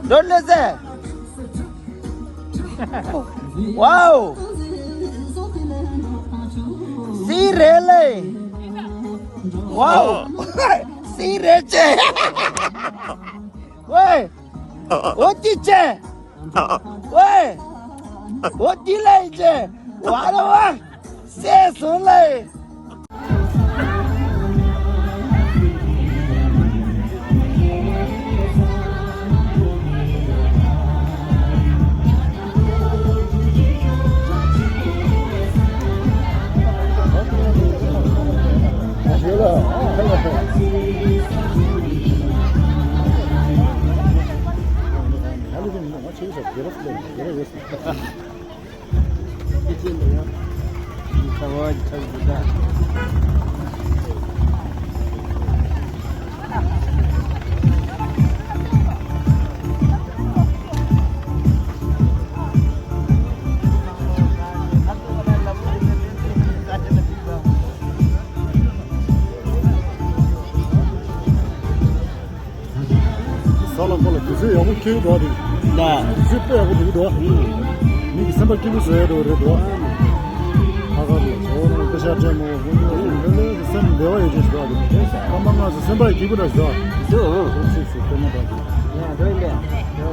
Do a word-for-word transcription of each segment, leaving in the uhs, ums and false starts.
Don't listen. Wow. See really. Wow. See Richie. Wait. What did you say? ཝེ། འོ་དེ་ལས་ཀྱི་ཝ་ར་ཝ་སེ་སུན་ལས། ས་ལ་འཁོར་ལ་དུས་ཚོད་ཡག་པོ་འཁེལ་འགྲོ་བ་རེད། ན། དུས་ཚོད་དཔེ་ཡག་པོ་འགྲོ་གི་འདུག་མི་གི་སེམས་པ་སྐྱིད་པོ་བཟོ་ཡ་འགྲོ་གི་རེད་འདུག་ཁ་ཁ་ལ་ཇོ་རང་དཔེ་ཤ་སྤྲད་མོ་ཧུ་ནུ་ཧུ་ནུ་ལས་སེམས་བདེ་བ་ཡོད་ཅེས་ཞུ་བ་རེད། སྐར་མ་ལྔ་ཙམ་སེམས་པ་ཡི་སྐྱིད་པོ་འདྲ་ཞུ་བ། འདུག་ཨང་། ཚིག་ཚིག་སྐར་མ་འདྲ་ཞུ། ཡ་འགྲོ་ཡིན་པས།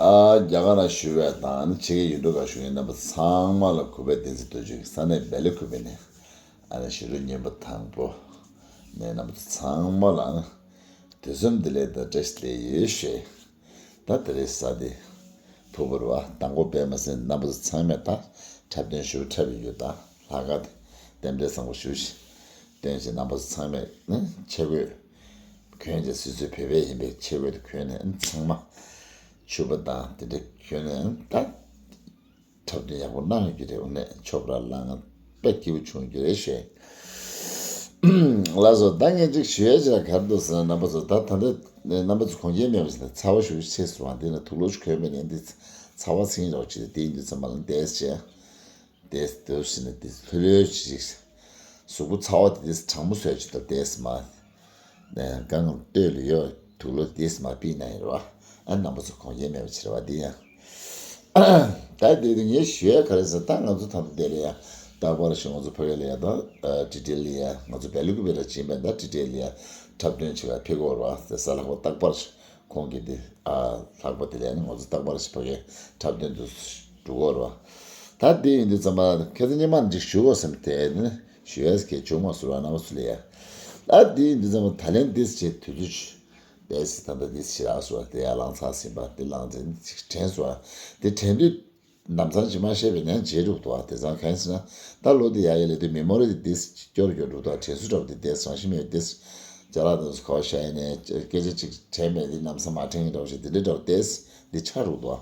ཨ་རྒྱ་གར་ན་བཞུགས་པའི་དང་ནི་ཕྱི་རྒྱལ་ཡུལ་གྲུ་ཁག་བཞུགས་མཁན་རྣམ་པ་ཚང་མ་ལ་གུས་པས་བདེན་ཚིག་ཐུགས་རྗེ་ཆེ། ས་གནས་སྦེལ་ཀོབ་ནས་ཨ་ནི་ཞི་ལུ་ཉིན་པ་དང་པོ་ནས་རྣམ་པ་ཚང་མ་ལ་ཨ་ནི་དུས་གསུམ་བདེ་ལེགས་དང་བཀྲ་ཤིས་བདེ་ལེགས་ཞུ། ད་དེ་རིང་གཟའ་ཟླ་ཕུར་བུ་རེད་པ། མདང་དགོང་པས་མ་ཟིན་རྣམ་པ་ཚོ་ཚང་མས་ད་འཁྲབ་སྟོན་ཞུ་འཁྲབ་ཡོད་ད། ལྷག་དཀར་དེ་རྟེན་འབྲེལ་བཟང་པོ་ཞུ་ཞིག་སྟོན་ཞིག་རྣམ་པ་ཚོ་ཚང་མས་ནི་ཆས་གོས་གྱོན་བྱས། སོ་སོའི་བོད་པ་ཡིན་པའི་ཆས་གོས་དེ་གྱོན་ནས་ཨ་ནི་ཚང་མ་ཕྱུ་པ་དང་དེ་འདྲ་གྱོན་ནས་ཨ་ནི་ད་འཁྲབ་སྟོན་ཡག་པོ་གནང་ཡོད་ཀྱི་རེད། དངོས་གནས་ཕྱུ་པ་ར་ལངས་དཔེ་སྐྱིད་པོ་བྱུང་ཡོད་ཀྱི་རེད་ཞེས། ལགས་སོ། ད་ངས་ཅིག་ཞུ་ཡ་ཅིག་ལ་ག་རེ་འདུག་ཟེར་ན། རྣམ་པ་ཚོ་ད་ད་ལྟ་རྣམ་པ་ཚོ་གོ་མཁན་མེད་པ་ཞིག་ལ་ཚ་བ་ཞེ་པོ་ཆེ་སོང་བ། འདི་ན་དུག་ལོག་ཅིག་གྱོན་པ་ཡིན་ན་འདི་ཚ་བ་ཚིག་ཉིན་རོགས་བྱེད། དེ་ཡིན་དུས་ཙམ་པ་ལ་འདས་བྱས། འདས་འདུག་ཟེར་ནས་འདི་ལྷོད་ལྷོད་ཅིག་གཟུགས་པོ་ཚ་བ་དེ་འདི་གྲང་མོ་བཟོས་ཅིག་ད་འདས་མ། ནས་གང་ལྟོས་ལ་ཡོད་དུག་ལོག་འདས་མ་པིན་ན་ཡིན་ར་བ། ཨ་རྣམ་པ་ཚོ་གོ་མཁན་མེད་པ་ཅིག་རེད་བ། འདི་ཡང་ད་དེ་དུས་ངས་ཞུ་ཡ་ག་རེ་ཟེར། ད་ང་ཚོ་ད་ལྟ་དེ་ལ་ཡ་རྟག་པར་ཞིག་ང་ཚོ་ཕ་གི་ལ་ཡ་ད་ཊི་ཊི་ལ་ཡ་ང་ཚོ་སྦེལ་ཀོབ་ལ་ཕྱིན་པ་ད་ཊི་ཊི་ལ་ཡ་འཁྲབ་སྟོན་བྱེད་པར་ཕེབས་ཀྱི་ཡོད་རེད་བ། དེ་གཟའ་ལྷག་པ་རྟག་པར་ཞིག་ཁོང་གིས་དེ་ཨ་ལྷག་པ་དེ་ལ་ཡ་ནི་ང་ཚོ་རྟག་པར་ཞིག་ཕ་གིར་འཁྲབ་སྟོན་དུ་འགྲོ་གི་ཡོད་རེད་བ། ད་དེ་ཡིན་དུས་ཙམ་པ་ཁ་སང་ཉི་མ་ཅིག་ཞུ་དགོས་བསམ་དེ་ནི་ཞུ་ཡས་གལ་བྱུང་མ་སོང་བ། རྣམ་པ་ཚོ་ལ་ཡ། ད་དེ་ཡིན་དུས་ཙམ་པ་ད་ལན་འདི་བྱེད་དུས་ཚོད་དེ་སི་ད་ལྟ་འདི་ཞེ་དྲག་སོ་དེ་ཡར་ལངས་ཚར་ཟིན་པ་དེ་ལངས་ཚེ་ཅིག་དྲན་སོ། དེ་དྲན་དུས་ལམ་སང་ཅིག་མ་བཤད་པའི་ནང་བརྗེད་འགྲོ་འདུག་བ། དེ་ཙང་གང་ཡིན་ཟེར་ན་ད་ལོ་དེ་ཡར་ཡར་སླེབས་དུས་མེ་མོ་རི་དེ་སྐྱོ་རུ་སྐྱོ་འགྲོ་འདུག་དྲན་གསོ་འདྲ་པོ་དེ་དེ་རང་བཞིན་མེད་པའི་དེ་ཅ་ལག་དེ་ཚོ་ག་པར་བཞག་ཡིན་ནའི་སྐད་ཆ་ཅིག་དྲན་མེད་དེ་ལམ་སང་མ་དྲན་གྱི་འདྲ་པོ་ཞིག་དེ་འདྲ་འདྲ་པོ་དེ་འདི་ཆགས་འགྲོ་འདུག་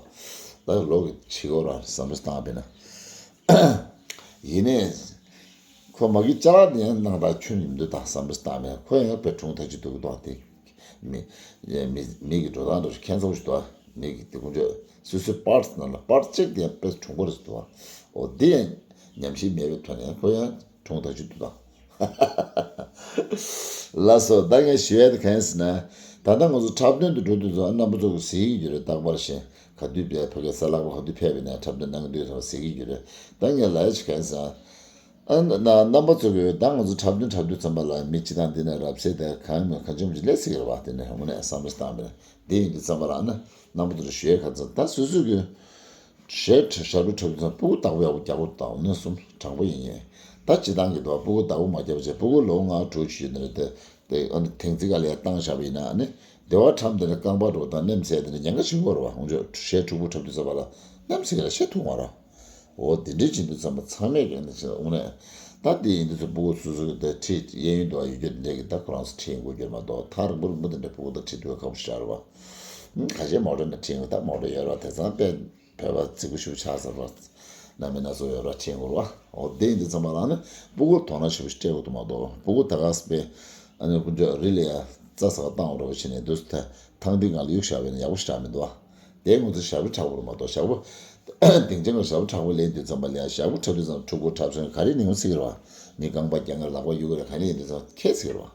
བ། ད་ལོ་གི་བྱེད་སྒོ་རང་བསམ་བློ་བཏང་བས་ན། ཡིན་ནའི། ཁོ་མ་གི་ཅ་ལག་དེ་ཡང་སྣང་དག་ཁྱོན་ཡིན་འདུག་དང་བསམ་བློ་བཏང་མེད། ཁོ་ཡང་དཔེ་གྲུང་ཐག་ཆོད་འདུག་དང་དེ། མི། མི་མི་གི་འགྲོ་སྟངས་འདྲ་ཞིག་ཁྱད་མཚར་པོ་ཞིག་འདུག་མི་གི་དེ་ཀུན་སྤྱོད་སོ་སོའི་པར་ནང་ལ་པར་གཅིག་དེ་ཡང་དཔེ་གྲུང་པོ་རེད་འདུག་འོ་དེ་ཡང་ཉམས་ཞིབ་མེད་པའི་ཐོག་ནས་ཁོ་ཡང་གྲུང་ཐག་ཆོད་འདུག་དང་། ལགས་སོ། ད་ངས་ཞུ་ཡ་དེ་གང་ཡིན་ཟེར་ན། ད་ལྟ་ང་ཚོ་འཁྲབ་སྟོན་དུ་འགྲོ་དུས་ཚོ་རྣམ་པ་ཚོ་གི་གཟིགས་ཀྱི་ཡོད་རེད། རྟག་པར་བཞིན་ག་དུས་བས་ཕ་གི་གཟའ་ལྷག་པ་ག་དུས་ཕེབས་པ་ཡིན་ན་འཁྲབ་སྟོན་གནང་གི་འདུག་ཟེར་བ་གཟིགས་ཀྱི་ཡོད་རེད། ད་ངས་ལབ་ཡ་ཅིག་གང་ཡིན་ཟེར་ན། ཨ་ན་རྣམ་པ་ཚོ་གིས་ད་ང་ཚོ་འཁྲབ་སྟོན་འཁྲབ་དུས་ཙམ་པ་ལ་མི་སྤྱི་བཏང་འདི་ནས་རབ་གསལ་དེ་གང་མིན་གང་བྱུང་ཅིག་སླེབས་སྲིད་ཀྱི་རེད་བ། དེ་ནས་དངོས་གནས་བསམ་བློ་བཏང་བས་ན་འདི་ཡིན་དུས་ཙམ་པ་ལ་ཨ་ན་རྣམ་པ་ཚོ་ལ་ཞུ་ཡས་ག་ཚོད་ད་སོ་སོ་གི་གཞས་ཞབས་བྲོ་འཁྲབ་དུས་ཙམ་སྤུ་གུ་བདག་པོ་ཡག་པོ་རྒྱག་དགོས་དང་། དངོས་གནས་གསུམ་དྲང་པོ་ཡིན་ངེས། ད་སྤྱི་བཏང་གི་འདུག་བ། སྤུ་གུ་བདག་པོ་མ་རྒྱབ་བྱས་སྤུ་གུ་ལོ་ལྔ་དྲུག་ཅིག་ཡོད་ནི་རེད་དེ། དེ་ཨ་ནི་དེང་ཚིག་ག་ལ་ཡ་བཏང་བཞག་པ་ཡིན་ན་ཨ་ནི་སྡེ་བ་ཁྲམ་དེ་ནས་རྐང་པ་འགྲོ་དང་ནེམ་ཚད་དེ་ནས་ཉེན་ཁ་ཆེན་པོ་རེད་བ། ཧོང་ཆོས་གཞས་འཁྲུག་པོ་འཁྲབ་དུས་ཙམ་པ་ལ་ནེམ་ཚད་ལ་གཞས་ཐུག་མ་ར། འོ་དེ་འདྲའི་བྱེད་དུས་ཙམ་པ་ཚང་མས་ཀྱང་ནི་བྱེད་དངོས་གནས། ད་དེ་ཡིན་དུས་ཚོ་སྤུ་གུ་སོ་སོ་གི་ད་ཁྲིད་གཡས་གཡོན་དུ་ཡོད་རྒྱུ་དེ་འདྲས་ཀྱི་ད་ཁོ་རང་ཚོ་ཁྲིད་ཡོང་དགོས་རྒྱུ་མ་གཏོགས་ཐག་རིང་པོ་རིང་པོ་དེ་འདྲས་སྤུ་གུ་ད་ཁྲིད་དུས་ཁག་པོ་ཞིག་རེད་བ། ཁ་ཤས་མོ་ཊ་ནས་ཁྲིད་ཡོང་ད་མོ་ཊ་ཡོད་ར། དེ་ཚང་དཔེ་བོད་པ་རྫིག་པོ་ཞིག་ཆགས་ཚར་བ། སྣ་མིན་སྣ་ཚོགས་ཡོད་ར་ཁྲིད་ཡོང་དགོས་ར་བ། འོ་དེ་ཡིན་དུས་ཙམ་པ་ལ་ནི་སྤུ་གུར་དོ་སྣང་ཞེ་པོ་ཞིག་སྤྲད་དགོས་འདུག་མ་གཏོགས་སྤུ་གུ་ད་ག་ས་པའི་ཨ་ནི་ཀུན་སྤྱོད་རི་ལ་ཡ་རྩྭ་ཟ་ག་བཏང་འགྲོ་བ་བྱས་ནས་འདུག་ད་ཐང་འདི་སྒང་ལ་གཡུག་བཞག་པ་ཡིན་ན་ཡག་པོ་ཞིག་རག་མི་འདུག་བ། དེ་ང་ཚོ་ཞབས་བྲོ་འཁྲབ་དགོས་རེད་མ་གཏོགས་ཞབས་བྲོ། སྡིངས་ཆ་སྒང་ཞབས་བྲོ་འཁྲབ་དགོས་ལེན་དུས་ཙམ་པ་ལ་ཡ་ཞབས་བྲོ་འཁྲབ་དུས་ཙམ་ཕྲུ་གུ་འཁྲབ་སོང་ག་རེ་ནི་ཡོང་སྲིད་ཀྱི་རེད་བ། མི་རྐང་པ་རྒྱག་མཁན་ལག་པ་གཡུག་གི་རེད་ག་རེ་ཡིན་དུས་ཙམ་ཁྱད་སྲིད་ཀྱི་རེད་བ།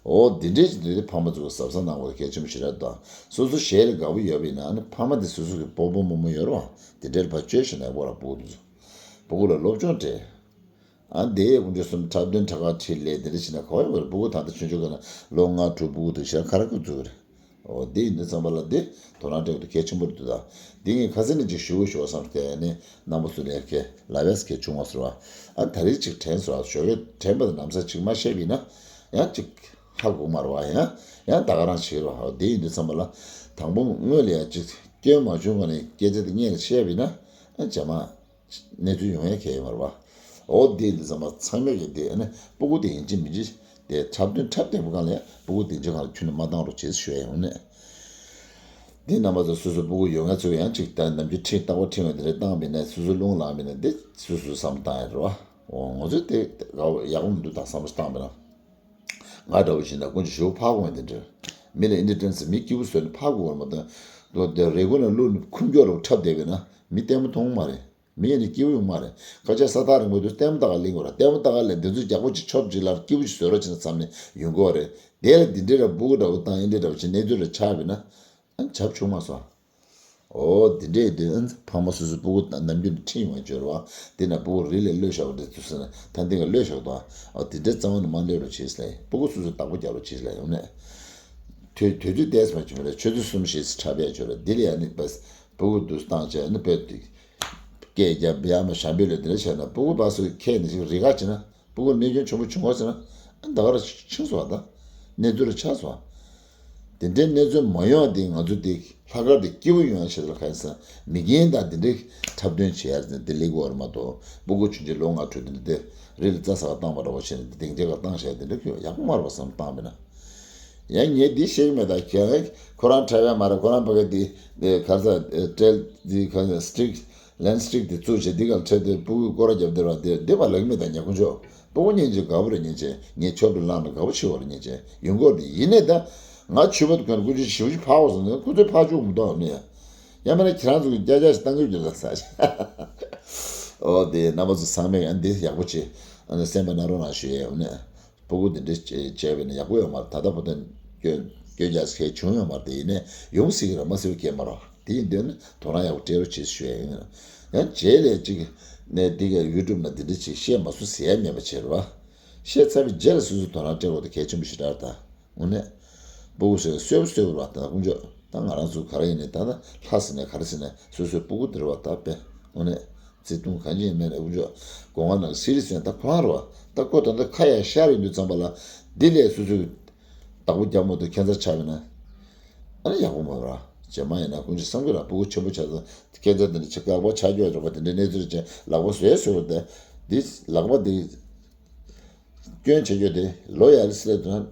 འོ་འདི་འདྲས་ཀྱི་དུས་དེ་ཕ་མ་ཚོ་གི་གཟབ་གཟབ་གནང་དགོས་གལ་ཆེན་པོ་ཞིག་རེད་དོ། སོ་སོ་གཞས་ལ་དགའ་པོ་ཡོད་པ་ཡིན་ན་ཨ་ནི་ཕ་མ་དེ་སོ་སོ་གི་སྤོ་བོ་རྨོ་མོ་ཡོད་རེད་བ། དེ་འདྲས་ཕར་བཅོལ་ཞིག་ན་ཡག་པོ་རེད། སྤུ་གུ་དེ་ཚོ་སྤུ་གུ་ལ་སློབ་སྦྱོང་སྤྲད། ཨ་འདི་ཡས་ཀུན་སྤྱོད་གསུམ་འཁྲབ་སྟོན་འཁྲབ་ཁག་ཁྲིད་ལས་དེ་འདྲས་བྱས་ན་ག་བ་ཡོད་རེད། སྤུ་གུ་ད་ལྟ་ཆུང་ཆུང་སྒང་ནས་ལོ་ལྔ་དྲུག་སྤུ་གུ་དེ་ཞེ་དྲག་ཁ་ར་ཁུ་བཙུགས་ཀྱི་རེད། འོ་འདི་ཡིན་དུས་ཙམ་པ་ལ་འདི་དོ་སྣང་སྤྲད་དགོས་གལ་ཆེན་པོ་རེད་འདུག་ད་འདི་ངས་ཁ་སང་ནས་ཅིག་ཞུ་དགོས་ཞུ་བསམ་སྟེ་ནི་རྣམ་པ་ཚོ་ལ་ཁེ་ལབ་ཡས་གལ་བྱུང་བ་ཟེར་བ། ཨ་ད་རེས་ཅིག་དྲན་སོང་། ཞོགས་ཀས་དྲན་པ་དང་ལམ་སང་ཅིག་མ་བཤད་པ་ཡིན་ན་ཡང་ཅིག་ཧ་གོ་མ་རེད་བ། ཡང་ཡང་ད་ག་རང་བྱེད་རོགས། འོ་འདི་ཡིན་དུས་ཙམ་པ་ལ་དང་པོ་སྔོན་ལ་ཡང་ཅིག་སྐྱོན་མ་བྱུང་གོང་ནས་སྐད་ཆ་དེ་སྔོན་ལ་བཤད་པ་ཡིན་ན་ཨ་རྗེས་མ་གནས་ཚུལ་ཡོང་ཡ་གལ་ཡོད་མ་རེད་བ། འོ་དེ་འདི་ཚང་མ་ཚང་མས་ཀྱི་དེ་ཨ་ནི་སྤུ་གུ་དེ་ཡིན་གཅིག་མིན་གཅིག་དེ་འཁྲབ་སྟོན་འཁྲབ་བསྡད་པ་གང་ལ་ཡང་སྤུ་གུ་དེ་འཇོན་གང་ལ་ཁྱོན་ནས་མ་བཏང་རོགས་བྱེད་ཞུ་ཡ་ཡོང་ནས། འདི་རྣམ་པ་ཚོ་སོ་སོ་སྤུ་གུ་ཡོད་མཁན་ཚོ་ཡང་གཅིག་ད་ནམ་རྒྱུན་ཁྲིད་རྟག་པར་ཁྲིད་ཡོང་དེ་འདྲ་བཏང་མིན་ན་སོ་སོ་རླུང་ལངས་མིན་ན་འདི་སོ་སོའི་བསམ་བཏང་ཡ་རེད་བ། འོ་ང་ཚོས་དེ་ཡག་པོ་མི་འདུག་ད་བསམ་བློ་བཏང་མིན་ན། ང་འདྲ་བོ་ཞིག་ན་ཀུན་གྱིས་ཞུ་ཕར་གོ་ཡ་དེ་འདྲ། མི་ལ་ཨིན་ཏེ་ཏྲན་སི་མི་སྐྱིད་པོ་བཟོས་ནས་ཕར་གོ་བར་མ་བཏང་། དེ་རེ་སྒུག་ནས་བླུགས་ནས་ཁུར་མགྱོགས་རུ་འཁྲབ་བསྡད་པས་ན་མི་ལྟད་མོ་མཐོང་མ་རེད། མི་ཡིན་ན་སྐྱིད་པོ་ཡོང་མ་རེད། སྐད་ཆ་ས་ཐག་རིང་པོ་དུས་ལྟད་མོ་ལྟ་ག་གླེང་དགོས་ར། ལྟད་མོ་ལྟ་ག་ལས་འདི་ཚོ་རྒྱག་པོ་ཅིག་ཆོབ་ཅིག་ལ་སྐྱིད་པོ་ཅིག་བཟོ་རོགས་བྱས་ན་བསམ་ནས་ཡོང་གི་བ་རེད། དེ་ལ་འདི་འདྲའི་ར་སྤུ་གུ་འདྲ་བོ་དང་ཨེ་འདྲའི་འདྲ་བོ་ཅིག་གནས་ཚུལ་ར་ཆགས་པས་ན་ཨ་བྱབ་བྱུང་མ་སོང་། འོ་འདི་འདྲའི་འདི་ཨ་ཕ་མ་སོ་སོའི་སྤུ་གུ་ནམ་རྒྱུན་ནས་ཁྲིད་ཡོང་བའི་སྦྱོར་བ་འདི་ན་སྤུ་གུ་རི་ལས་གློད་བཞག་པ་འདི་ཚོ་ཟེར་ན་ད་འདི་ག་གློད་བཞག་དོ། འོ་འདི་འདྲའི་རྩ་བ་ནས་མ་གློད་རོགས་བྱས་ལ་སྤུ་གུ་སོ་སོའི་བདག་པོ་རྒྱག་རོགས་བྱས་ལ་ཡོང་ནས། དུས་དུས་དུས་ཏེས་མ་བྱུང་རེད། ཆུ་ཚོད་གསུམ་བཞི་ཙམ་འཁྲབ་ཡས་ཅོ་རེད། འདི་ལ་ཡང་ནི་བས། ཕྲུ་གུ་འདུག་བཏང་བྱས་ནི་དཔེ་དེ་སྐད་རྒྱབ་ཡ་མ་ཞབས་པད་ལས་དེ་འདྲ་བྱས་ན་ཕྲུ་གུ་བ་སུ་ཁས་ནི་ཞིག་རི་ཁ་བྱས་ན། ཕྲུ་གུ་གནོད་སྐྱོན་ཆེན་པོ་བྱུང་བ་ཟེར་ན་ཨ་ད་ག་ར་ཕྱིན་སོང་བ་ད། གནས་ཚུལ་ཆགས་སོང་བ། དེ་འདྲའི་གནས་ཚུལ་མ་ཡོང་བ་དེ་ང་ཚོ་དེ་ལྷག་དཀར་དེ་སྐྱིད་པོ་ཡོང་ཡ་ཆེད་ལ་གང་ཟེར་མི་རྒན་དང་དེ་འདྲའི་འཁྲབ་སྟོན་བྱེད་ཡ་ཟེར་དེ་ལེགས་པོ་རེད་མ་གཏོགས་ཕྲུ་གུ་ཆུང་ཆུང་ལོ་ལྔ་དྲུག་དེ་འདྲ་དེ་རི་ལ་རྩྭ་ཟ་བ་བཏང་བ་འདྲ་བོ་བྱས་ནས་དེ་སྡིངས་ཆ་ག་བཏང་བཞག་དེ་འདྲ་ཁྱོད་ཡག་པོ་མ་རེད་པ་བསམ་བཏང་མེད་ན། ཡང་ངས་འདི་ཤེས་ཀྱི་མེད་ད་ཁྱེད་ཁོ་རང་འཁྲབ་ཡ་མ་རེད། ཁོ་རང་ཕ་གི་དེ་ག་རེ་ཟ་ཊེལ་དེ་ག་རེ་ཟ་སི་ཊིག་ལན་སི་ཊིག་དེ་བཙུགས་བྱས་འདི་གར་འཕྲད་དེ་ཕྲུ་གུའི་སྐོར་ར་རྒྱབ་བསྡད་ར་དེ་བདེ་བ་ལག་མེད་དང་ཉེ་ཁུ་མཆོག་ཕྲུ་གུ་སྙིང་རྗེ་དགའ་པོ་རེད་སྙིང་རྗེ་ངས་ཆོབ་རེ་བླངས་ནས་དགའ་པོ་ཆེ་བ་རེད་སྙིང་རྗེ་ཡོང་གི་རེད། ཡིན་ནའི་ད་ང་ཆུ་བ་དུ་གན་ཀུ་ཅི་ཞིབ་ཞིབ་ཕག་འོ་སོང་ནས་ཁོ་ཚོས་ཕག་བཅུག་མི་འདུག་ནས་ཡང་མིན་ན་ཁྱེད་རང་ཚོ་གི་རྒྱ་རྒྱ་ཞིག་བཏང་གི་རྒྱུ་ལ་ཟ་ཞིག་ཨོ་དེ་རྣམ་པ་ཚོ་ཚང་མས་ཡང་འདི་ཡག་པོ་བྱེད་ཨ་ནི་སེམས་པ་ན་རོ་ན་ཞུ་ཡས་འོ་ནས། ཕྲུ་གུ་འདི་འདྲ་བྱས་པས་ན་ཡག་པོ་ཡོད་མ་རེད། ད་ལྟ་བར་དུ་སྐྱོན་སྐྱོན་རྒྱག་མཁན་བྱུང་ཡོད་མ་རེད། དེ་ཡིན་ནའི་ཡོང་སྲིད་ཀྱི་རེད་མ་སྲིད་པའི་སྐད་མ་རེད། དེ་ཡིན་དུས་ནི་དོ་སྣང་ཡག་པོ་སྤྲད་རོགས་བྱེད་ཞུ་ཡ་ཡིན། ཡང་རྗེས་ལས་ཅིག་ནས་འདི་ག་ཡུ་ཊུབ་ན་འདི་འདྲ་ཅིག་བཤད་མ་སོང་ཟེར་ཡ་མེད་པ་བྱེད་རོགས། བཤད་ཚར་བའི་རྗེས་ལ་སོ་སོས་དོ་སྣང་སྤྲད་དགོས་དེ་གལ་ཆེན་པོ་ཞིག་རེད་ད། དངོས་གནས། ཕྲུ་གུ་ཟེར་གསོད་པོ་གསོད་པོ་རེད་པ་ད་དཀོན་མཆོག་ད་ང་རང་ཚོ་ག་རེ་ཡིན་ནའི་ད་ལྟ་ལྷ་ཟེར་ནའི་ག་རེ་ཟེར་ནའི་སོ་སོའི་ཕྲུ་གུ་དེ་རེད་པ་ད་དཔེ་དངོས་གནས། བརྩེ་དུང་གང་ཅི་ཡང་མེད་ནས་དཀོན་མཆོག་སྒོ་ང་ནང་སི་རི་སི་ཡང་ད་ཁོ་རང་རེད་པ། ད་ཁོ་ད་ལྟ་ཁ་ཡར་ཤར་ཡོང་དུས་ཙམ་པ་ལ་འདི་ལས་སོ་སོའི་བདག་པོ་རྒྱབ་མ་ཐུབ་ཁྱད་མཚར་ཆགས་པས་ན། ཨ་ནི་ཡག་པོ་མ་རེད་པ། རྗེས་མ་ཡིན་ན་དཀོན་མཆོག་བསམ་གི་ར་ཕྲུ་གུ་ཆེན་པོ་ཆགས་ཚར་ཁྱད་མཚར་དེ་འདྲ་ཆེ་ཁག་པོ་ཆགས་རྒྱུ་རེད་པ། དེ་འདྲའི་གནས་ཚུལ་ཅན་ལག་པ་བཟོས་བཟོས་པ་དེ་འདི་ལག་པ་འདི། སྐྱོན་བྱེད་རྒྱུ་དེ་ལོ་ཡར་སླེབས་དུས་ན་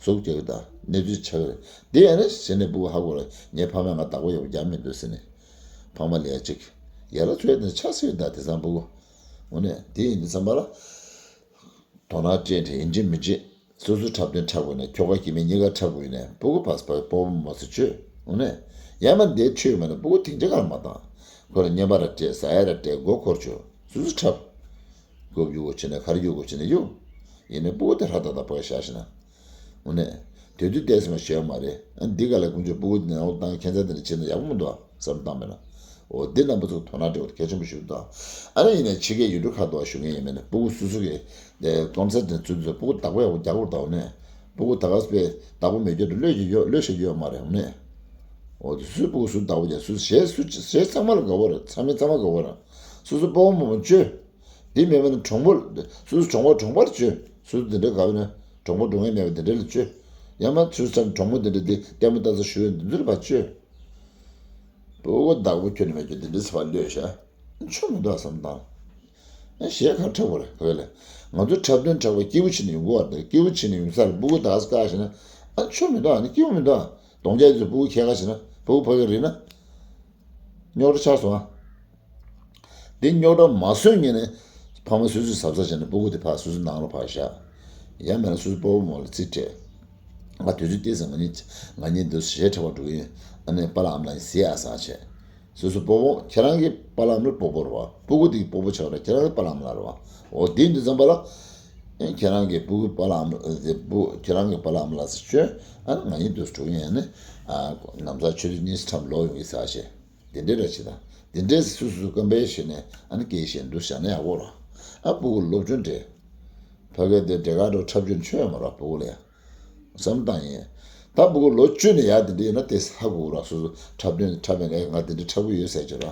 ཟུག་རྒྱག་གི་ད་གནས་ཚུལ་ཆགས་ཀྱི་རེད། དེ་ཡང་ནི་ཟེར་ནས་ཕྲུ་གུ་ཧ་གོ་རེད། ངའི་ཕ་མས་ང་བདག་པོ་ཡག་པོ་རྒྱག་མི་འདུག་ཟེར་ནས། ཕ་མ་ལ་ཡ་གཅིག་ཡར་ལ་ཚོད་ནས་ཆགས་སྲིད་ད་དེང་སང་ཕྲུ་གུ། འོ་ནས་དེ་ཡིན་དུས་ཙམ་པ་ལ། དོ་སྣང་སྤྲད་དེ་ཡིན་གཅིག་མིན་གཅིག་སོ་སོའི་འཁྲབ་སྟོན་འཁྲབ་དགོས་ནས་ཁྱོ་ག་སྐྱེ་དམན་གཉིས་ཀ་འཁྲབ་དགོས་ནས་ཕྲུ་གུ་ཕ་ཕ་ཕོ་མོ་མ་སུ་བཅོས་འོ་ནས། ཡང་མ་འདས་ཆོས་མ་ནས་ཕྲུ་གུ་དེང་ཆ་གར་མ་བཏང་། ཁོ་ར་བརྙན་པར་སྤྲད་ཟ་ཡ་ར་སྤྲད་མགོ་འཁོར་བཅུག་སོ་སོ་འཁྲབ། རྒྱུག་རྒྱུག་གོ་བྱས་ནས་ག་རེ་རྒྱུག་གོ་བྱས་ནས་རྒྱུག་ཡིན་ནའི་ཕྲུ་གུ་དེ་ཧྲ་ཏག་ཏག་ཕ་གི་བཞག་ཤེ་ན། འོ་ནས། དེ་དུས་བལྟས་ཟིན་པ་ཞེ་པོ་མ་རེད། ཨ་འདི་ག་ལ་དཀོན་མཆོག་ཕྲུ་གུ་འདི་ནང་ལོགས་བཏང་ཁྱད་མཚར་དེ་འདྲ་བྱས་ན་ཡག་པོ་མི་འདུག་ཨ་བསམ་བཏང་མེད་ན། འོ་འདི་རྣམ་པ་ཚོ་དོ་སྣང་སྤྲད་དགོས་གལ་ཆེན་པོ་ཞིག་འདུག་ཨ། ཨ་ནི་ཡིན་ནའི་ཕྱི་རྒྱལ་ཡུལ་གྲུ་ཁག་ཏུ་ཞུ་མཁན་ཡིན་མིན་ནི་ཕྲུ་གུ་སུ་སུ་གི་ཀོན་སར་ཊི་འདི་ཚོ་ཕྲུ་གུ་བདག་པོ་ཡག་པོ་རྒྱག་དགོས་འདུག་ཨ་ནས། ཕྲུ་གུ་ད་ག་སྤེ་བདག་པོ་མེད་རྒྱུ་དུ་བློས་ཀྱི་ཡོད་བློས་བྱེད་ཀྱི་ཡོད་མ་རེད་ཨ་ནས། འོ་དེ་སུས་ཕྲུ་གུ་སུ་བདག་པོ་རྒྱག་སུ་གཞས་སུ་གཞས་ཚང་མ་ལ་དགའ་བོ་རེད། ཚང་མས་ཚང་མ་དགའ་བོ་རེད། སུ་སུ་ཕོ་བོ་མོ་མོ་བཅོས། དེ་མེད་པ་ན་གྲོང་པོ། སུ་སུ་གྲོང་པ་གྲོང་པར་བཅོས། སུ་སུ་དེ་འདྲ་དགའ་བ་ན་གྲོང་པ་འགྲོ་མཁན་མེད་པ་དེ་འདྲ་ལ་བཅོས། ཡང་མ་སུ་སུ་གྲོང་པ་དེ་འདྲ་དེ་ལྟད་མོ་ལྟ་ས་ཞུ་བའི་འདི་ཚོ་ལ་ཕར་བཅོས། ཕྲུ་གུ་བདག་པོ་ཁྱོན་ནས་མེད་རྒྱུ་དེ་འདྲ་ཚོ་ཕར་གློད་བཞག་ཆོ་མི་འདུག་བསམ་དང་། གཞས་ག་འཁྲབ་དགོས་རེད་བོད་ལ། ང་ཚོ་འཁྲབ་སྟོན་འཁྲབ་པ་སྐྱིད་པོ་བྱས་ནས་ཡོང་གི་ཡོད་རེད། སྐྱིད་པོ་བྱས་ནས་ཡོང་ས་ལ་ཕྲུ་གུ་ད་ག་ས་བཀག་བཞག་ན་ཨ་ཆོ་མི་འདུག་ཨ་ནི་སྐྱིད་པོ་མི་འདུག་གདོང་རྒྱག་ཚོས་ཕྲུ་གུ་ཁྱེར་ག་བྱས་ན་ཕྲུ་གུ་ཕ་གི་རིག་ན། རྙོག་དྲ་ཆགས་སོང་ཨ། འདི་རྙོག་དྲ་མ་བཟོས་ངེས་ནས་ཕ་མ་སོ་སོས་གཟབ་གཟབ་བྱས་ནས་ཕྲུ་གུ་དེ་ཕར་སོ་སོའི་ནང་ལ་ཕར་བཞག་ཡང་མིན་ན་སོ་སོའི་ཕོ་བོ་མོ་ལ་རྩིས་སྤྲད། ང་དུས་ཚོད་ཏོག་ཙམ་ང་གཉིས་ང་གཉིས་འདུག་གཞས་འཁྲབ་པར་འགྲོ་གི་ཡིན། ཨ་ནི་པཱ་ལགས་ཨ་མ་ལགས་གཟིགས་ཨ་ཟེར་བྱས། སོ་སོའི་ཕོ་བོ་ཁྱེད་རང་གི་པཱ་ལགས་ཨ་མ་ལགས་སྤོ་བོ་རེད་བ། ཕྲུ་གུ་དེ་གི་སྤོ་བོ་ཆགས་རེད། ཁྱེད་རང་གི་པཱ་ལགས་ཨ་མ་ལགས་རེད་བ། འོ་དེ་འདི་ཙམ་པ་ལ། ཨེ་ཁྱེད་རང་གི་ཕྲུ་གུའི་པཱ་ལགས་ཨ་མ་ལགས་ཨེ་ཕྲུ་ཁྱེད་རང་གི་པཱ་ལགས་ཨ་མ་ལགས་ཟེར་བྱས། ཨ་ནི་ང་གཉིས་འདུག་འགྲོ་གི་ཡིན། ཨ་ནི་ཨ་ནམ་ཟླ་ཆུ་ཚོད་གཉིས་ཙམ་ལོག་ཡོང་གི་ཟེར་བྱས། དེ་འདྲའི་ར་བྱེད་དང་། དེ་འདྲའི་སུ་སུ་སྐམ་པའི་ཞེ་ནས་ཨ་ནི་སྐད་བཤད་འདུག་བཞག་ན་ཡག་པོ་ར། ཨ་ཕྲུ་གུ་སློབ་སྦྱོང་སྤྲད། ཕ་གི་དེ་འབྲས་དཀར་འགྲོ་འཁྲབ་སྦྱོང་ཆོས་ཡོད་མ་ར་ཕྲུ་གུ་ལ་ཡ། བསམ་བཏང་ཡིན། ད་ཕྲུ་གུ་ལོ་བཅུ་ནས་ཡར་དེ་འདྲ་ཡིན་ན་དེ་ཧ་གོ་ར་སོ་སོ་འཁྲབ་སྟོན་འཁྲབ་པའི་ལས་ང་དེ་འདྲ་འཁྲབ་གི་ཡོད་ཟེར་གྱི་ར།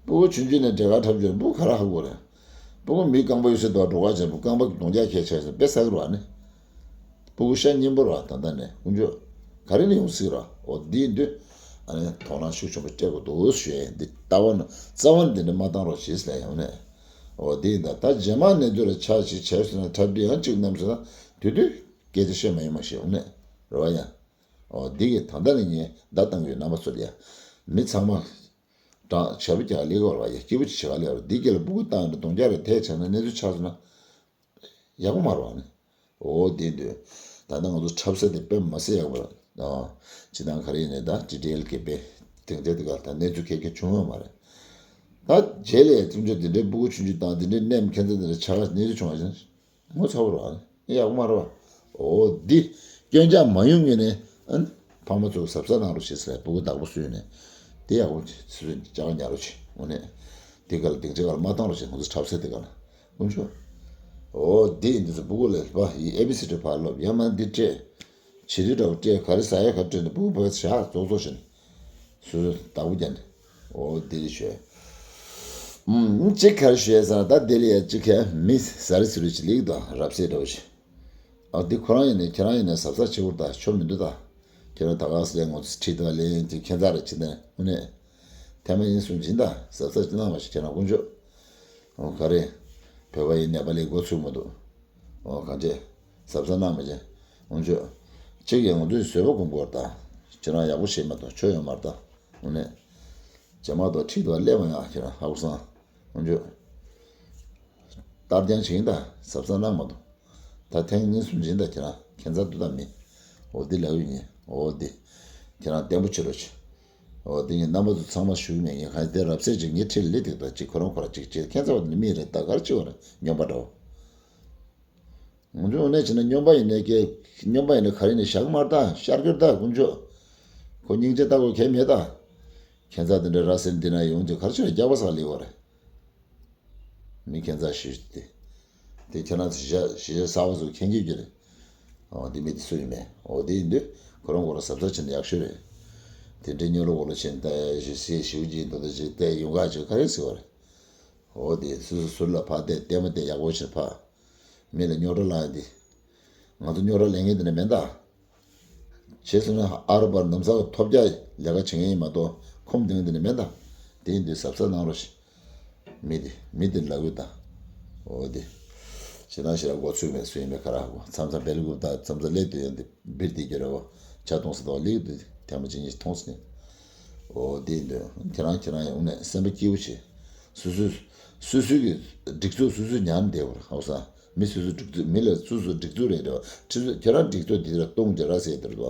ཕྲུ་གུ་ཆུང་ཆུང་ནས་འབྲས་དཀར་འཁྲབ་སྦྱོང་ཕྲུ་གུ་ག་ར་ཧ་གོ་རེད། ཕྲུ་གུ་མི་རྐང་པ་གཡུག་ས་དོག་འགྲོ་ག་བྱས་ཕྲུ་གུ་རྐང་པ་གདོང་རྒྱག་ཁྱེར་ཆགས་ཟེར་དཔེ་ཟ་གི་ར་ནི། ཕྲུ་གུ་ཤ་སྙན་པོ་ར་ད་ལྟ་ནས་དཀོན་མཆོག་ག་རེ་ནས་ཡོང་སྲིད་ར། འོ་འདི་ཡིན་དུས་ཨ་ནི་དོ་སྣང་ཤུགས་ཆེན་པོ་སྤྲད་དགོས་འདུག་ཞུ་ཡས་འདི་ལྟ་བ་ན་རྩ་བ་ནས་འདི་འདྲ་མ་བཏང་རོགས་བྱེད་ཟེར་ཡོང་ནས། འོ་འདི་ཡིན་ད་ད་རྗེས་མ་གནས་ཚུལ་ལ་ཆ་ཞིག་བྱས་ཟེར་ན་འཁྲབ་སྟོན་ཡང་གཅིག་གནང་ཟེར་ན་དུས་དུས་སྐད་ཆ་བཤད་མ་ཡིན་མ་ཞིག་ཡོང་ནས་རེད་བ་ཡ། འོ་འདི་གི་ད་ལྟ་ནས་ངས་བརྡ་བཏང་གི་ཡོད་རྣམ་པ་ཚོ་ལ་ཡ། མི་ཚང་མ། དྲང་ཞབས་བྲོ་རྒྱག་ལེགས་བར་བ་ཡ་སྐྱིད་པོ་ཅིག་བྱེད་ག་ལེགས་བར་འདི་སྐད་ལ་ཕྲུ་གུ་བཏང་ནས་གདོང་རྒྱག་རེ་ཐལ་ཆགས་ན་གནས་ཚུལ་ཆགས་སོང་ན། ཡག་པོ་མ་རེད་བ་ནི། འོ་དེ་འདོད། ད་ལྟ་ང་ཚོ་འཁྲབ་ས་དེ་དཔེ་མ་སྲིད་ཡག་པོ་རེད། ཨ། སྤྱི་བཏང་ག་རེ་ཡིན་ནའི་ད་ཌི་ཊེལ་གི་དཔེ་དེང་དེ་དེ་ག་ད་གནས་ཚུལ་གལ་ཆེ་བྱུང་ཡོད་མ་རེད། ད་རྗེས་ལ་ཡ་ཁྲིམས་གཅོད་དེ་འདྲའི་སྤུ་གུ་ཆུང་ཆུང་དང་དེ་འདྲའི་གནས་མཁན་ཚོ་དེ་འདྲ་ཆགས་གནས་ཚུལ་བྱུང་བ་ཞིག་ངོ་ཚ་བོ་རེད་བ་ནི་ཡག་པོ་མ་རེད་བ། འོ་འདི་སྐྱོན་ཆག་མ་ཡོང་ངེས་ནས་ཨ་ནི་ཕ་མ་ཚོ་གཟབ་གཟབ་གནང་རོགས་བྱེད་ཟེར་སྤུ་གུ་བདག་པོ་སུས་ནས་དེ་ཡག་པོ་ཚེ་ཚོད་ཅག་ཉར་རོགས་བྱེད་འོ་ནས་དེ་ག་ལ་སྡིངས་ཆ་ག་ལ་མ་བཏང་རོགས་བྱེད་ང་ཚོ་འཁྲབ་ས་དེ་ག་ལ། དཀོན་མཆོག་འོ་འདི་ཡིན་འདི་ཚོ་སྤུ་གུ་ལས་པ་ཡི་ཨེ་བི་སི་ཌི་ཕར་སློབ་ཡང་མ་འདི་སྤྲད། བྱི་དུས་འདྲ་བོ་སྤྲད་ག་རེ་ཟ་ཡ་ག་སྤྲད་འདི་སྤུ་གུ་ཕར་བཞག་རྫོགས་རྫོགས་བྱས་ནས། སོ་སོ་བདག་པོ་རྒྱག་ནས། ཨོ་དེ་རེད་ཤོད། ཨུམ། གཅིག་ག་རེ་ཞུ་ཡ་ཟེར་ན། ད་དེ་ལ་ཡ་གཅིག་ག་མི་ཟ་རི་ཟུ་རི་ཅིག་ལེགས་དང་རབ་གསལ་འདྲ་བོ་ཞིག་ཨ་འདི་ཁོ་རང་ཡིན་ནས་ཁྱེད་རང་ཡིན་ནས་གཟབ་གཟབ་བྱེད་དགོས་ད། ཆོ་མི་འདུག་ད། ཁྱེད་རང་ད་ག་སེ་ལས་ངོ་ཚ་ཁྲིད་དང་ལེན་དེ་ཁྱེད་ཚ་རེ་བྱེད་ནས་དངོས་གནས་ཐེ་མ་ཡིན་གསུང་སྦྱིན་ད། གཟབ་གཟབ་ཅིག་གནང་བ་ཞིག་ཁྱེད་རང་དཀོན་མཆོག་ཨོ་ག་རེ། བོད་པ་ཡིན་ནད་པ་ལས་འགོ་ཚུགས་མ་འདུག་ཨོ་གང་བྱེད། གཟབ་གཟབ་གནང་མ་བྱེད། དཀོན་མཆོག་གཅིག་ཡིན་ངོ་ཚ་བཟོད་པ་སྒོམ་དགོས་ད། ཁྱེད་རང་ཡག་པོ་བྱེད་མ་གཏོགས་ཆོ་ཡོད་མ་རེད་ད། དངོས་གནས། ཇེ་མ་གཏོགས་ཁྲིད་དང་སླེབས་མ་ཡག་ཁྱེད་རང་ཧ་གོ་སོང་། དཀོན་མཆོག་ལྟར་རྐྱང་བྱེད་ཀྱིན་ད། གཟབ་གཟབ་གནང་མ་གཏོགས། ད་ཐེངས་གཉིས་གསུམ་བྱེད་ཀྱིན་ད་ཁྱེད་རང་ཁྱད་མཚར་འདུག་ད་མི། འོ་འདི་ལབ་ཡོད་ངས། འོ་འདི། ཁྱེད་རང་བརྟན་པོ་བྱེད་རོགས་བྱེད། འོ་འདི་ངས་རྣམ་པ་ཚོ་ཚང་མ་ཞུ་གི་མེད། ངས་གང་ཡིན་དེ་རབ་གསལ་ཅིག་ངའི་འཁྲིས་ལ་སླེབས་ཐུབ་ད་ཅིག་ཁོ་རང་ཁོ་རང་ཅིག་བྱེད། ཁྱད་མཚར་བ་འདི་མི་རེད་ད། ག་རེ་བྱེད་པ་རེད། སྨྱོན་པ་འདྲ་བོ། ང་ཚོ་འོ་ནས་བྱས་ན་སྨྱོན་པ་ཡིན་ནས་ཀྱེ། སྨྱོན་པ་ཡིན་ན་ག་རེ་ནས་བཞག་མ་རེད་ད། ཤར་གྱི་རེད་ད་དཀོན་མཆོག་ཁོ་སྙིང་རྗེ་ལྟ་དགོས་གལ་མེད་ད། ཁྱད་མཚར་དེ་འདྲ་ར་སེ་འདི་ན་ཡོང་དུས་ག་རེ་བྱས་ན་རྒྱགས་པ་ཟ་ལི་བ་རེད། མི་ཁྱད་མཚར་ཞིག་དེ། དེ་ཁྱེད་རང་ཚོ་གཞི་གཞི་གསར་པ་ཚོ་མཁྱེན་གྱི་རེད། འོ་དེ་མི་དེ་སུ་ཡིན་མེད། འོ་དེ་ཡིན་དུས་ཁོ་རང་ཁོ་རང་གཟབ་གཟབ་བྱས་ན་ཡག་ཤོས་རེད། དེ་འདྲའི་སྨྱོ་ལོ་འོ་ལོ་བྱས་ནས་ད་ཞི་སི་ཞིའུ་ཅིན་དོ་དེ་ཅིག་བལྟས་ཡོང་ག་ཅིག་ག་རེ་ཟེར་བ་རེད། འོ་དེ་སུ་སུ་ཟུར་ལ་ཕར་བལྟས་བལྟས་མ་བལྟས་ཡག་པོ་བྱས་ཕར། མི་ལ་རྙོག་དྲ་ལངས་ཡ་དེ། ང་ཚོ་རྙོག་དྲ་ལེན་མཁན་དེ་འདྲ་མེད་ད། བྱས་སོང་ན་ཨ་རོ་པར་ལམ་སང་ཐོབ་རྒྱག་ལས་ཀ་བྱེད་མཁན་ཡིན་མ་གཏོགས་ཁོམ་སྡོད་མཁན་དེ་འདྲ་མེད་ད། དེ་ཡིན་དུས་གཟབ་གཟབ་གནང་རོགས་ཞེས། མི་དེ་མི་དེ་ལབ་ཡོད་ད། འོ་དེ། ཞེ་ན་ཞེ་ན་འགོ་ཚུགས་མེད་སུ་ཡིན་མེད་ཁ་རག་གོ་མཚམས་མཚམས་བེལ་ཀུབ་ད་མཚམས་མཚམས་སླེབས་དུས་ཡང་དེ་བིར་དེ་རྒྱུ་རེད་བ། ཇ་འཐུང་ས་དང་ལེགས་དུས་ཐེངས་མ་གཅིག་གཉིས་འཐུང་ས་ནས། འོ་དེ་ཡིན་དུས་ཁྱེད་རང་ཁྱེད་རང་ཡང་དངོས་གནས་སེམས་པ་སྐྱིད་པོ་བྱེད། སོ་སོས་སོ་སོའི་གི་སྒྲིག་འཛུགས་སོ་སོས་ཉར་བསྡད་པར་ཧ་གོ་སོང་། མི་སོ་སོའི་སྒྲིག་འཛུགས་མི་ལ་སོ་སོའི་སྒྲིག་འཛུགས་རེད་རེད་བ། ཁྱེད་རང་སྒྲིག་འཛུགས་དེ་ལ་གཏོང་རྒྱུ་ར་ཟེར་དེ་རེད་བ།